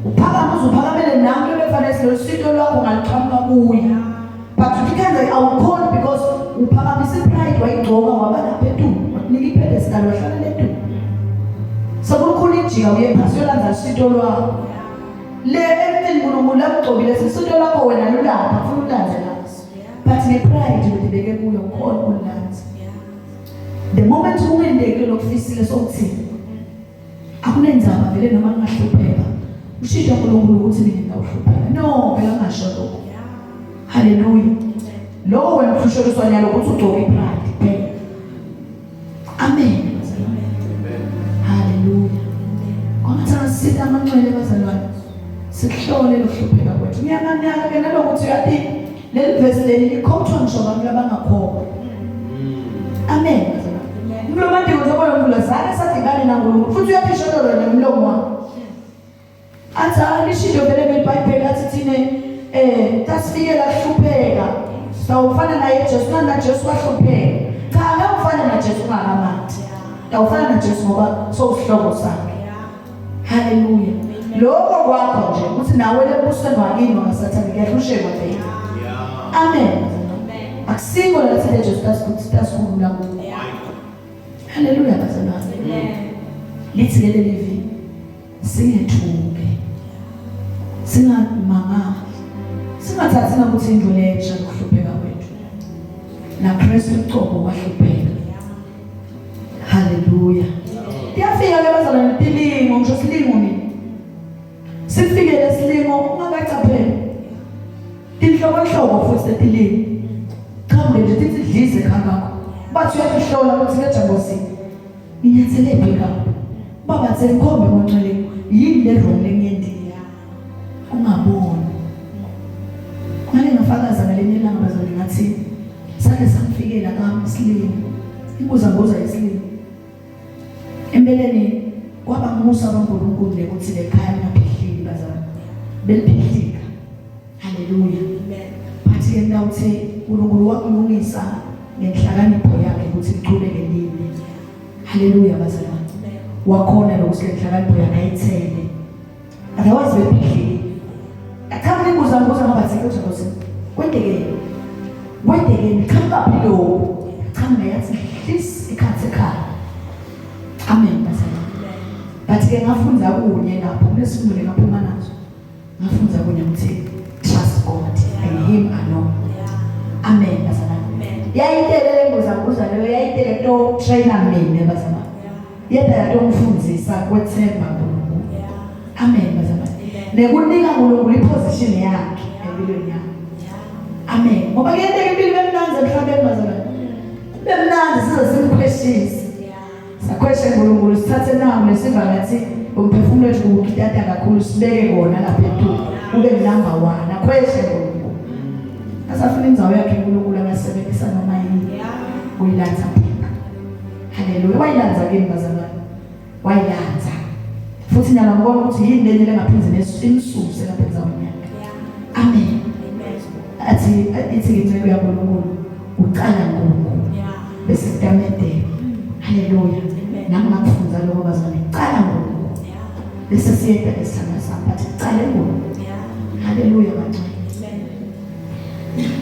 Uphakama uzuphakamele nangu lefanele losito lwakho ngaliqhamuka kuye. But uthi awukhoni because uphakamisa ipride wayigcoka waba lapha phezulu. Wakunika ipedestal wahlala ledulu. Sekukhulu ijika uye phasi uyolandza usito lwakho. Le emntwini uNkulunkulu akugcobile sisito lwakho wena lulapha funa ulandze lapho. But ngepride udibeke kuyo ukhona ukulanza. The moment ungendeki lokufisile sokuthini akunenzaba vele noma ngingahlupheka ushintsha uNkulunkulu ukuthi mina ngiyawuhlupheka no vele angasho lokho haleluya lowo wena uhlusheliswa nyalo ukuthi ugcoke ipride phela amen haleluya kwangathi angasita amanxele bazalwane sihlole lokuhlupheka kwethu ngiyanganaka ke nalokuthi uyathi leli vesi leli likhokthwa ngisho abantu abangakholwa amen mlomo njengoba lo zange sadibane naNkulunkulu futhi uyaphishelelwa nemlomo wakhe athi alishilo vele ngeBhayibheli athi thine eh tasifikela kuhlupheka sawufana naye Jesu nana Jesu wahlupheka cha akufana na Jesu ungakamati awufana na Jesu ngoba sowuhlobo sakhe haleluya lokho kwakho nje ukuthi nawe lembusweni wakini wangasathane kuyahlushekwa vele amen akusiko la thina Jesu tasikhulula kuko haleluya bazalwane lithi ke leli vi singethuki singamangali singathathi nokuthi into lensha ukuhlupheka kwethu na Kristu ucobo wahlupheka haleluya kuyafika ke bazalwane tilingo ngisho silingo mina sifike lesilingo ungakacapheli tinhlobonhlobo futhi letilingo qhamuke nje tithi dlize ekhaya kakho bathi uyatihlola ukuthi kejangosi nginyathele phi kapho baba selikhombe monxele yini le wrong lengiyendile ungaboni ngale ngafakaza ngalenye ilanga bazalwane ngathi sake samfikela kami isilingo imbuza mbuza isilingo empeleni kwaba musa kaNkulunkulu lekuthi lekhaya lingaphihliki bazalwane beliphihlika haleluya but ke ngawuthi uNkulunkulu wakulungisa ngenhlakanipho yakhe ukuthi lichubeke lime haleluya bazalwane wakhona lokuthi lenhlakanipho yakhe ayithele otherwise bephihliki Achamuka imbuza mbuza ngoba thina uthi Nkosi kwendekeni kwendekeni qhamuka phi lokho chamuka yathi hlis ikhathi ekhaya amen bazalwane but ke ngafunda kunye lapho kunesifundo lengaphuma naso ngafunda kunye ukuthi trust God and him alone amen bazalwane yayitele lembuza mbuza leyo yayitele to trainer mina bazalwane yena yatomfundzisa kwethemba uNkulunkulu amen bazalwane nekunika uNkulunkulu iposition yakhe empilweni yakho amen ngoba kuyenteka impilo bemnanzi emhlabeni bazalwane bemnanzi size simkhweshise sakhweshe uNkulunkulu sithathe nawo lesiva ngathi umphefumulo wethu ukitata kakhulu sibeke kona lapha etuku ube number 1 akhweshe uNkulunkulu asafuna indzawo yakhe uNkulunkulu angasebenzisa noma yini kuyilatha phela Haleluya. Wayilanza kimi bazalwane. Wayilanza. Futhi nyala ngibona ukuthi yini lenye lengaphinde imsuse lapha endaweni yakhe. Amen. Athi ithi inceku yaNkulunkulu uqala uNkulunkulu. Bese kutamedela. Haleluya. Nami ngakufunda lokho bazalwane. Qala uNkulunkulu. Bese siyeda lesithanda sami but qale uNkulunkulu. Haleluya bangcwele.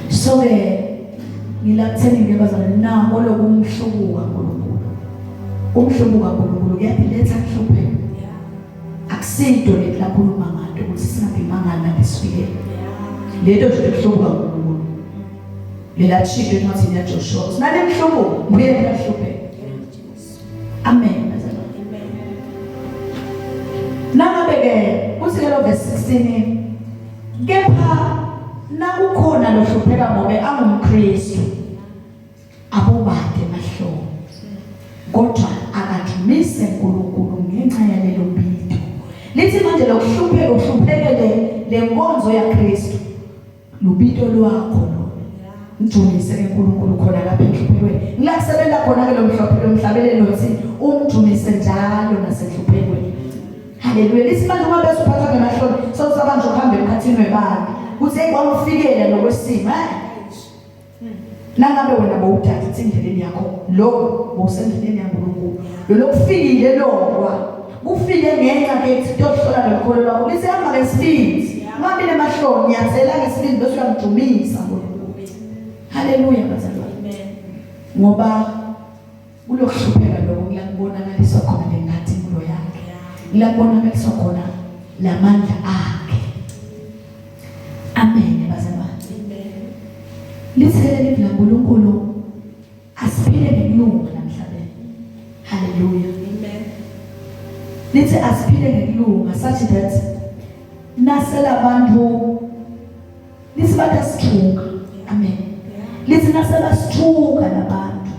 So ke Ngilakutheni ke bazalwane nako lokumhlubuka uNkulunkulu. Umhlubuka uNkulunkulu kuyaletha kuhlupheka. Akusinto leti lakhuluma ngato ukuthi singabi mangala ngesifike. Lento nje kuhlubuka uNkulunkulu. Lela chiphe encwadini yaJoshua. Sinale mhlubuko, nguye lehlupheka. Amen bazalwane. Nangabe ke kuthi lelo verse 16 kepha nakukhona lohlupheka ngobe angumKristu abobade emahlombe. Kodwa akadumise uNkulunkulu ngenxa yalelo bito. Lithi manje lokuhlupheka uhluphekele lenkonzo yaKristu. Lubito lwakho lo. Mdumise uNkulunkulu khona lapha enhluphekweni. Ngilakusebenza khona ke lo mhlophe lo mhlabelelo lothi umdumise njalo nasenhluphekweni. Haleluya. Lithi manje uma bese uphathwa ngemahloni sewusaba nje ukuhamba emkhathini webandla. Uthi hey kwamfikela lokwesimo eh. Nangabe wena bowudaditha endleleni yakho lokho bowusendleleni yaNkulunkulu. Lo lokufikile lokwa kufike ngenxa ke kuthi kuyohlola lokholo lwakho. Lithi hamba ngesibindi. Ungabi nemahloni, nyathela ngesibindi bese uyamdumisa uNkulunkulu. Haleluya bazalwane. Amen. Ngoba kulokuhlupheka lokho kuyakubonakaliswa khona lenkazimulo yakhe. Kuyakubonakaliswa khona lamandla akhe. Amen bazalwane. Amen. Lithele livi laNkulunkulu asiphile ngekulunga namhlabeni. Haleluya. Amen. Lithi asiphile ngekulunga such that nasela abantu lithi batasithuka. Amen. Lithi nasebasithuka labantu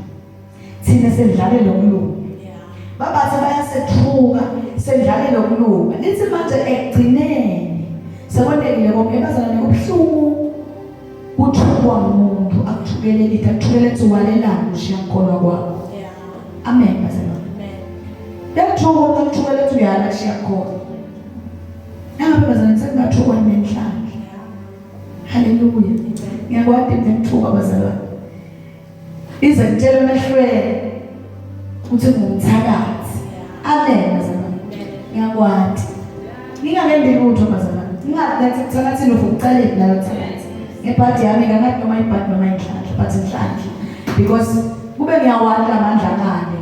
thina sendlale lokulunga. Yeah. Babathe bayasethuka sendlale lokulunga. Lithi manje ekugcineni sekwentekile konke bazalwane kubuhlungu kuthukwa umuntu akuthukele lithi akuthukele kuthi walelani ushiya kukholwa kwakho. Yeah. Amen bazalwane. Amen. Yakuthuka umuntu akuthukele kuthi uyala kushiya kukholwa. Nangabe bazalwane sengingathukwa nenhlanhla. Yeah. Haleluya. Ngiyakwati mina ngithuka bazalwane. Ize ngitshele emehlweni ukuthi ngumthakathi. Amen bazalwane. Ngiyakwati. Ngingakendi lutho bazalwane. Ngingathi nathi kuthakathini uvuka uqale nalo thakathi. Ngebhadi yami ngangathi noma ibhadi noma inhlanhla but inhlanhla because kube ngiyawati amandla ngale.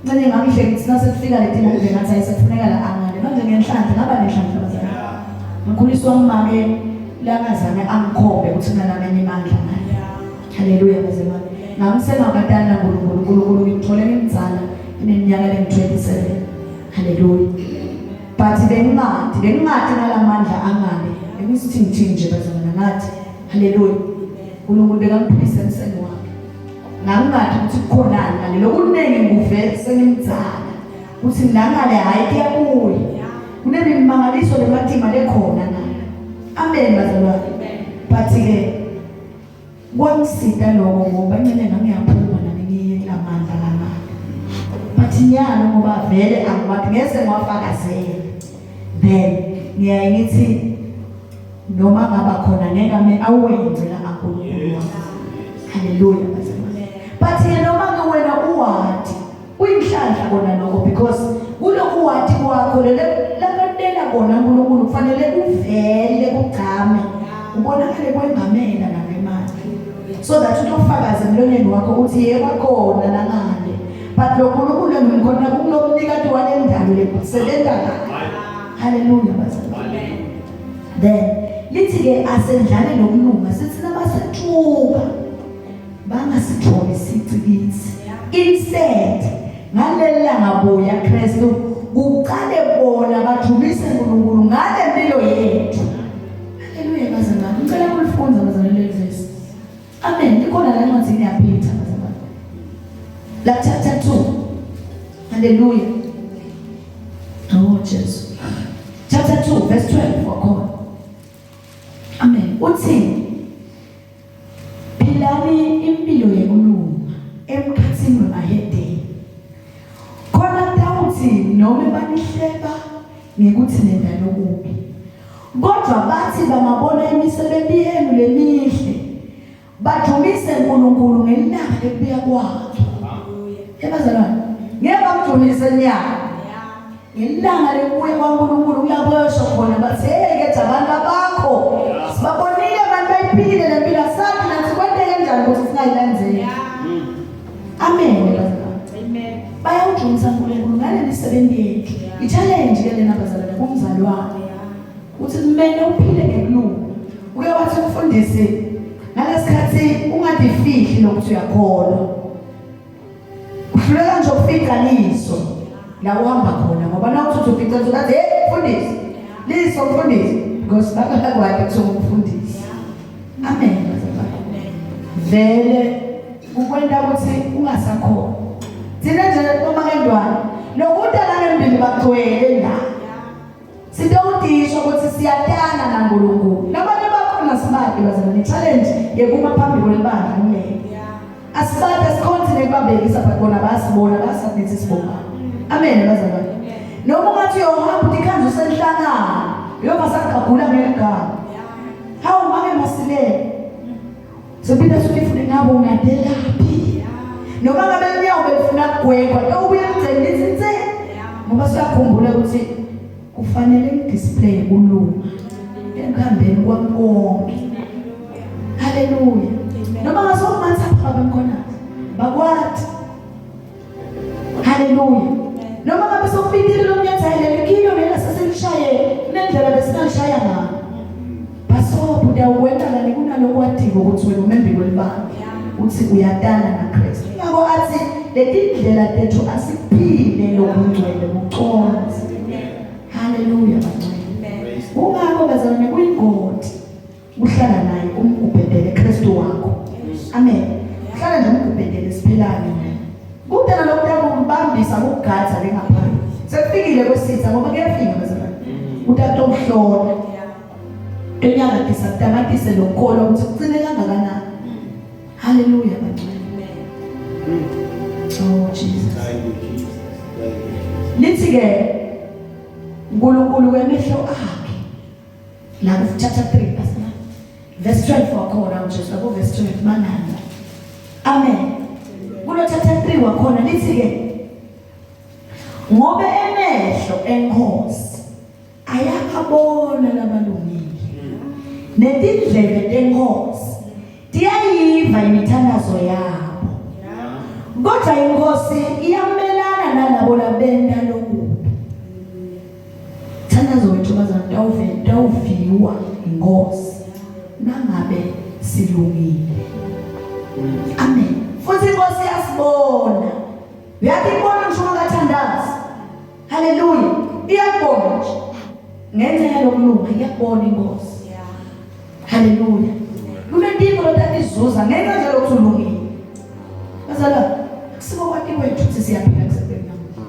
Ncane ngangihle ngithi nasekufika leti ngibe ngathi ayisekufuneka la angale. Manje ngenhlanhla ngaba nenhlanhla bazalwane. Ngikhuliswa umake langazange angikhombe ukuthi kunalamenye amandla ngale. Yeah. Haleluya bazalwane. Ngamsengakatani naNkulunkulu, uNkulunkulu ngimthole ngimdzala ngineminyaka lengu-27. Haleluya. But bengingadi, bengingadi ngalamandla angale. Bengisithi ngithini nje bazalwane ngathi. Haleluya. uNkulunkulu bekangiphilisa emseni wakhe. Ngangingadi ukuthi kukhonani ngale lokuningi ngikuvele sengimdzala. Kuthi nangale hayi kuyabuya. Kunemimangaliso lematima lekhona na. Amen bazalwane. But ke kwangisita lokho ngoba ncane ngangiyaphuma nami ngiye kulamandla lamandla. But nyalo ngoba vele angiwathi ngese ngiwafakazele. Then ngiyaye ngithi noma ngaba khona ngeke ame awenze la aNkulunkulu wami. Haleluya bazalwane. But yena noma ke wena uwati kuyinhlanhla kona lokho because kulokhu wati kwakho lele lakwentela kona uNkulunkulu kufanele kuvele kugcame ubonakale kwengamela nangemandla so that utofakaza emlonyeni wakho uthi yebo khona nangale but lo nkulunkulu engimkhona kulomnikati walendalo lekusebenza kahle. Haleluya bazalwane. Then lithi ke asendlale nokulunga sithi nabasethuka bangasitholi isici kithi. Instead ngaleli langa buya Kristu kuqale bona badumise uNkulunkulu ngale mpilo yethu. Haleluya bazalwane. Ngicela ukulifunza bazalwane leli verse. Amen. Likhona la encwadini yaPeter bazalwane. La chapter 2. Haleluya. Oh Jesu. Chapter 2 verse 12 wakhona. Amen. Uthi philani impilo yekulunga emkhathini wemahedeni. Khona kutawuthi noma banihleba ngekuthi nenda lokubi. Kodwa bathi bangabona imisebenzi yenu lemihle badumise uNkulunkulu ngelanga lokubuya kwakhe. Ebazalwane, ngeke bamdumise nyaka. Ngelanga lokubuya kwaNkulunkulu kuyaboshwa khona bathi hey ke abantu abakho sibabonile abantu bayiphilile lempilo asazi nathi kwenteke kanjani ukuthi singayilandzeli. Amen bazalwane. Amen. Bayawujumisa uNkulunkulu ngale misebenzi yethu. I-challenge ke lena bazalwane kumzalwane. Uthi kumele uphile ngekulunga. Uke wathi umfundisi ngalesikhathi ungadifihli lokuthi uyakholwa. Uhluleka nje ukufica liso la uhamba khona ngoba na uthi ufica liso kathi hey mfundisi liso mfundisi because bakakwati kuthiwa umfundisi. Amen bazalwane. Vele ukwenta ukuthi ungasakhona. Thina nje bomakendwane lokuta langembili bagcwele la. Sitowutisho ukuthi siyatana naNkulunkulu. Labanye bakhona sibati bazalwane challenge yekuma phambi kwelibandla kuleyo. Asibati asikhonzi nekubabekisa but bona bayasibona bayasubmit sibonga. Amen bazalwane. Noma ungathi uyohamba uthi usenhlangano uyoba sagagula ngeligama. Hawu make masilele. Siphinda sithi ufune ngabo ungadelaphi. Noma ngabe unyawo belifuna kugwegwa tawubuya kugcina lithi nse. Ngoba siyakhumbula ukuthi kufanele ngidisplay kulunga ekuhambeni kwami konke. Haleluya. Noma ngasokumatha baba mkhona. Bakwati. Haleluya. Noma ngabe sokubikile lomnyathelo likilo lela seselishaye nendlela besingalishaya ngayo. Basobhu utawukwenta kani kunalokwatiko ukuthi wena umembi welibandla. Uthi uyatana naKristu. Ngakho athi letindlela tethu asiphile lokungcwele buconze. Haleluya bangcwele. Kungakho bazalwane kuyingoti uhlala naye umgubhedele Kristu wakho. Amen. Uhlala nje umgubhedele siphelane. Kude nalokhu kumbambisa ukugadza lengaphandle. Sekufikile kwesitha ngoba kuyafika bazalwane. Utatohlola. Enyakadisa kutamatise lokukholwa ukuthi kucine kangakanani. Hallelujah bangcwele. Oh Jesus. Thank you, Jesus. Thank you, Jesus. Lithi ke uNkulunkulu wemehlo akhe la ku chapter 3 pastor verse 12 wakhona uJesu labo verse 12 manani. Amen. Kulo chapter 3 wakhona lithi ke ngobe emehlo enkosi ayababona labalungile netindlebe tenkosi tiyayiva imithandazo yabo kodwa inkosi iyamelana nalabo labenta lokubi thandazo wethu bazalwane tawuviwa inkosi nangabe silungile amen futhi inkosi iyasibona uyathi ibona ngisho ungakathandazi Haleluya. Iyakubona nje. Ngenxa yalokulunga iyakubona inkosi. Haleluya. Kunentinto lotatizuza ngenxa nje lokuthi ulungile. Bazalwane, akusiko kwati kwethu ukuthi siyaphila kusekubeni namuhla.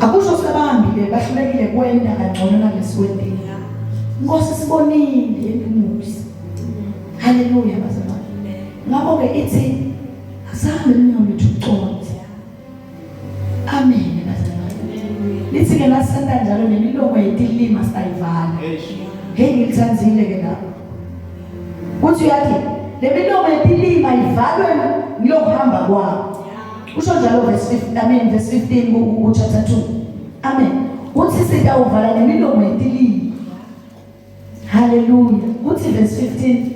Akusho sebahambile bahlulekile kwenta kangcono nalesiwentile. Inkosi sibonile yentumusa. Haleluya bazalwane. Ngakho ke ithi asahambe emnyango wethu uconde. Amen bazalwane. Lithi ke nasenta njalo nemilomo yetilima sayivala. Hey ngilithandzile ke lapho. Uthi uyathi le milomo yetilima ivalwe ngilokuhamba kwabo. Usho njalo verse 15 I mean verse 15 ku chapter 2. Amen. Uthi sitawuvala nemilomo yetilima. Hallelujah. Uthi verse 15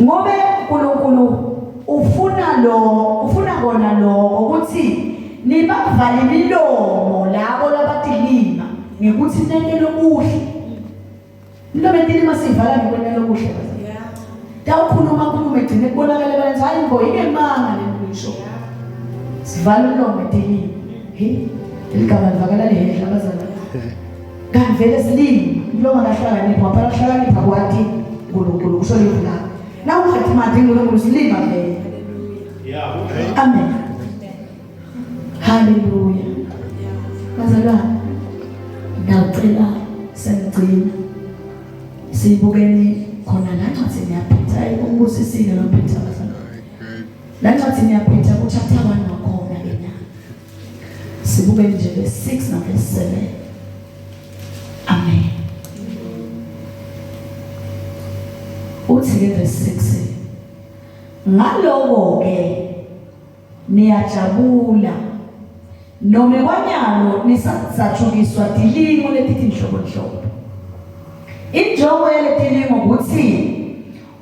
Ngobe uNkulunkulu ufuna lo ufuna kona lokho ukuthi nibavale imilomo labo labatilima ngekuthi nente lokuhle. Imilomo etilima siyivala ngekwenta lokuhle bazalwane. Tawukhuluma khuluma egcine kubonakale balanje hayi mbo ingemanga le ngisho. Sivala umlomo etilima. Hey, ligama livakala lehla bazalwane. Kanti vele silima umlomo akahlakaniphi ngoba phela kuhlakanipha kwati uNkulunkulu kusho livi lakhe. Na ungathi mati uNkulunkulu silima vele. Yeah. Amen. Hallelujah. Bazalwane, ngiyacela sengigcina. Sibukeni khona la ncwadini yaPeter, ayi umbusisile lo Peter bazalwane. La ncwadini yaPeter ku chapter 1 wakhona ke na. Sibuke nje verse 6 na verse 7. Amen. Uthi ke verse 6 ngaloko ke niyajabula noma kwanyalo nisathutsukiswa tilingo letitinhlobonhlobo. Injongo yaletilingo ukuthi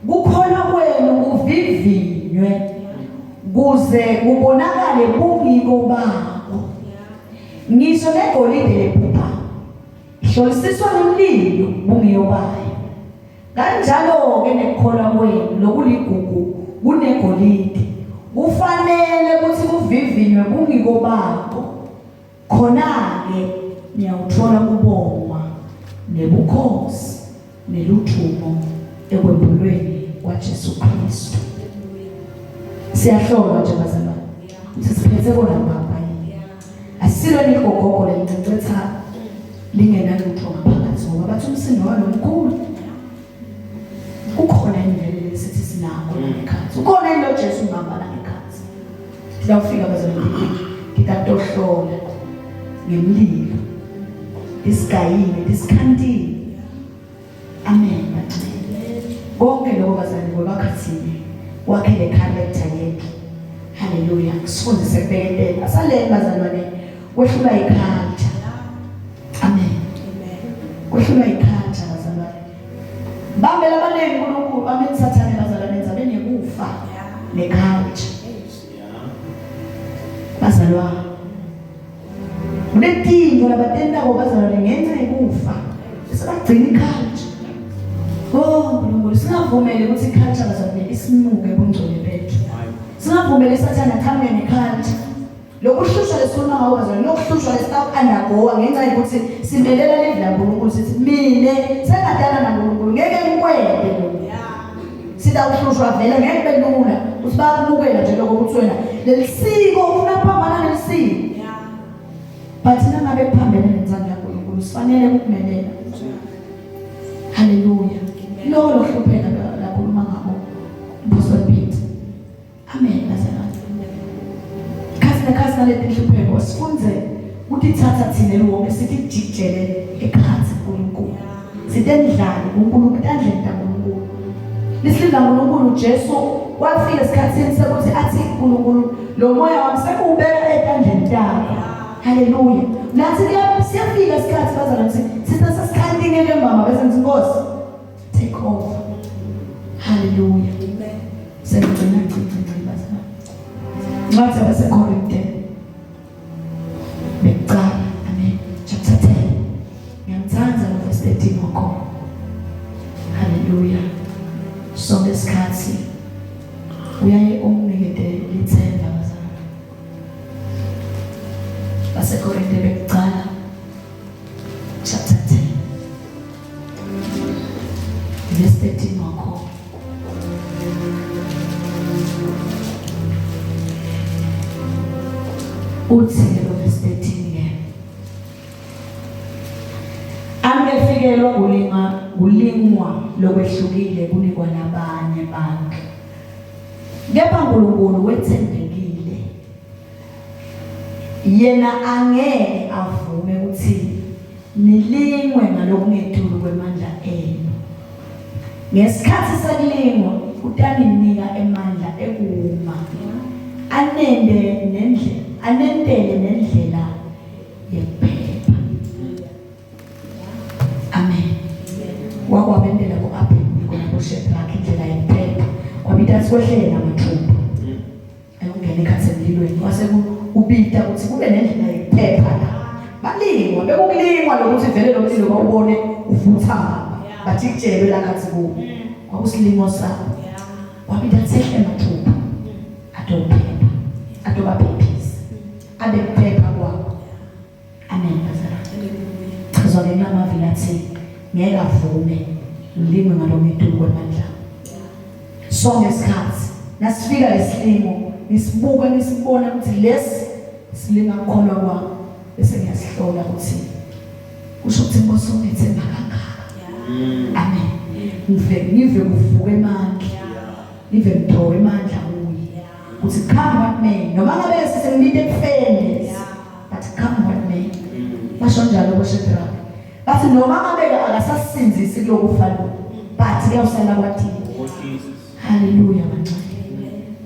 kukholwa kwenu kuvivinywe kuze kubonakale bungiko bako. Ngisho negolide lephupha hlolisiswa ngemlilo bungiyo bayo. Kanjalo-ke nekukholwa kwenu lokuligugu kunegolide kufanele ukuthi kuvivinywe bungiko bako. Khona-ke niyawuthola kubongwa nebukhosi neluthumo ekwembulweni kwaJesu Kristu. Siyahlolwa nje bazalwane. Sisiphethe kona mbamba yini. Asilo ligogogo lelincecetha lingenalutho ngaphakathi ngoba bathi umsindo walo mkhulu. Kukhona indlela lesithi sinakho ngekhathi. Ukhona into Jesu mbamba la ngekhathi. Siyawufika bazalwane ngitatohlola ngemlilo. Isigayile, isikhantini. Amen. Konke lokho bazalwane kwebakhathini wakhe le character yethu. Hallelujah. Sifundise kubeketela. Asaleni bazalwane kwehlula iculture. Amen. Kwehlula iculture bazalwane. Bambe labaningi uNkulunkulu amen sathane bazalwane endzabeni yekufa neculture. Bazalwane Kunetinto labatentako bazalwane ngenxa yekufa. Bese bagcina iculture. Oh Nkulunkulu singavumeli ukuthi iculture bazalwane isinuke bungcwele bethu. Singavumeli sathane aqhamuke neculture. Lokuhlushwa lesikhuluma ngako bazalwane lokuhlushwa lesitaku-undergoa ngenxa yokuthi simelela livi laNkulunkulu sithi mina sengadana naNkulunkulu ngeke ngikwente lokhu. Sitawuhlushwa vele ngeke kube lula ukuthi bayakumukela nje lokho ukuthi wena lelisiko ufuna kuphambana nelisiko. But nangabe kuphambene nentsando yaNkulunkulu sifanele ukumelela. Haleluya. Lokho lohlupheka lakhuluma ngako Apostle Peter. Amen bazalwane. Khasi nekhasi naleti nhlupheko sifunze kutithatha thina liwonke sithi jikijele ekhatsi uNkulunkulu. Sitendlali uNkulunkulu etandleni taNkulunkulu. Lisilidla uNkulunkulu Jesu wafika esikhathini sekuthi athi uNkulunkulu lo moya wami sekuwubeka etandleni takho. Haleluya. Nathi siyafika isikhathi bazalwane sithi sesikhantini ke mama bese ngithi Nkosi take over. Haleluya. Amen. Sengigcina gcina gcina bazalwane. Ncwadi yabaseKorinte bekuqala amen chapter 10 ngiyamthanda lo verse 13 wakhona haleluya sonke isikhathi uyaye umnikete lithemba bazalwane baseKorinte bekuqala chapter 10 verse 13 wakhona uthi lo verse 13 ke Angefikelwa kulinga kulingwa lokwehlukile kunikwa nabanye abantu. Kepha uNkulunkulu wethembekile. Yena angeke avume ukuthi nilingwe ngalokungetulu kwemandla enu. Ngesikhathi sekulingwa utaninika emandla ekuma anende nendlela anentele nendlela yekuphepha. Amen. Wakwabendela ku-Abednego naboShadrach indlela yekuphepha. Kwabita sikwehlela amathumbu. Ayongena ekhathi emlilweni wase ubita ukuthi kube nendlela yokuphepha la. Balingwa bekukulingwa lokuthi vele lo mlilo bawubone uvutha mbamba. Bathi kutshelwe la khathi kuwo. Kwakusilimo sabo. Wabita sehle mathupha. Adophepha. Adobaphephisa. Abe kuphepha kwabo. Amen bazalwane. Chazwa ke kulamavi athi ngeke avume ngilingwe ngalometuku kwamandla. Sonke isikhathi nasifika lesilimo nisibuka nisibona ukuthi lesi silinga kukholwa kwami bese ngiyasihlola ukuthi kusho ukuthi inkosi ungethemba kangaka. Amen. Ngive ngive kuvuka emandla. Ngive ngidrowe emandla kuye. Uthi come what may noma ngabe sesengibita ekufeni but come what may basho njalo boShadrach bathi noma ngabe akasasinzisi kulokufa lokhu but kuyawusala kwathini Oh Jesus. haleluya bancane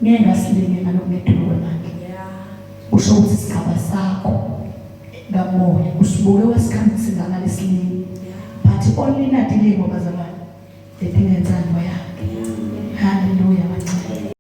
ngeke ngasilinge ngalokungedulo kwemandla usho ukuthi isigaba sakho kamoya usibuke wasikhambisa ngalesilingo but only natilingo bazalwane letingentsandvo yakhe.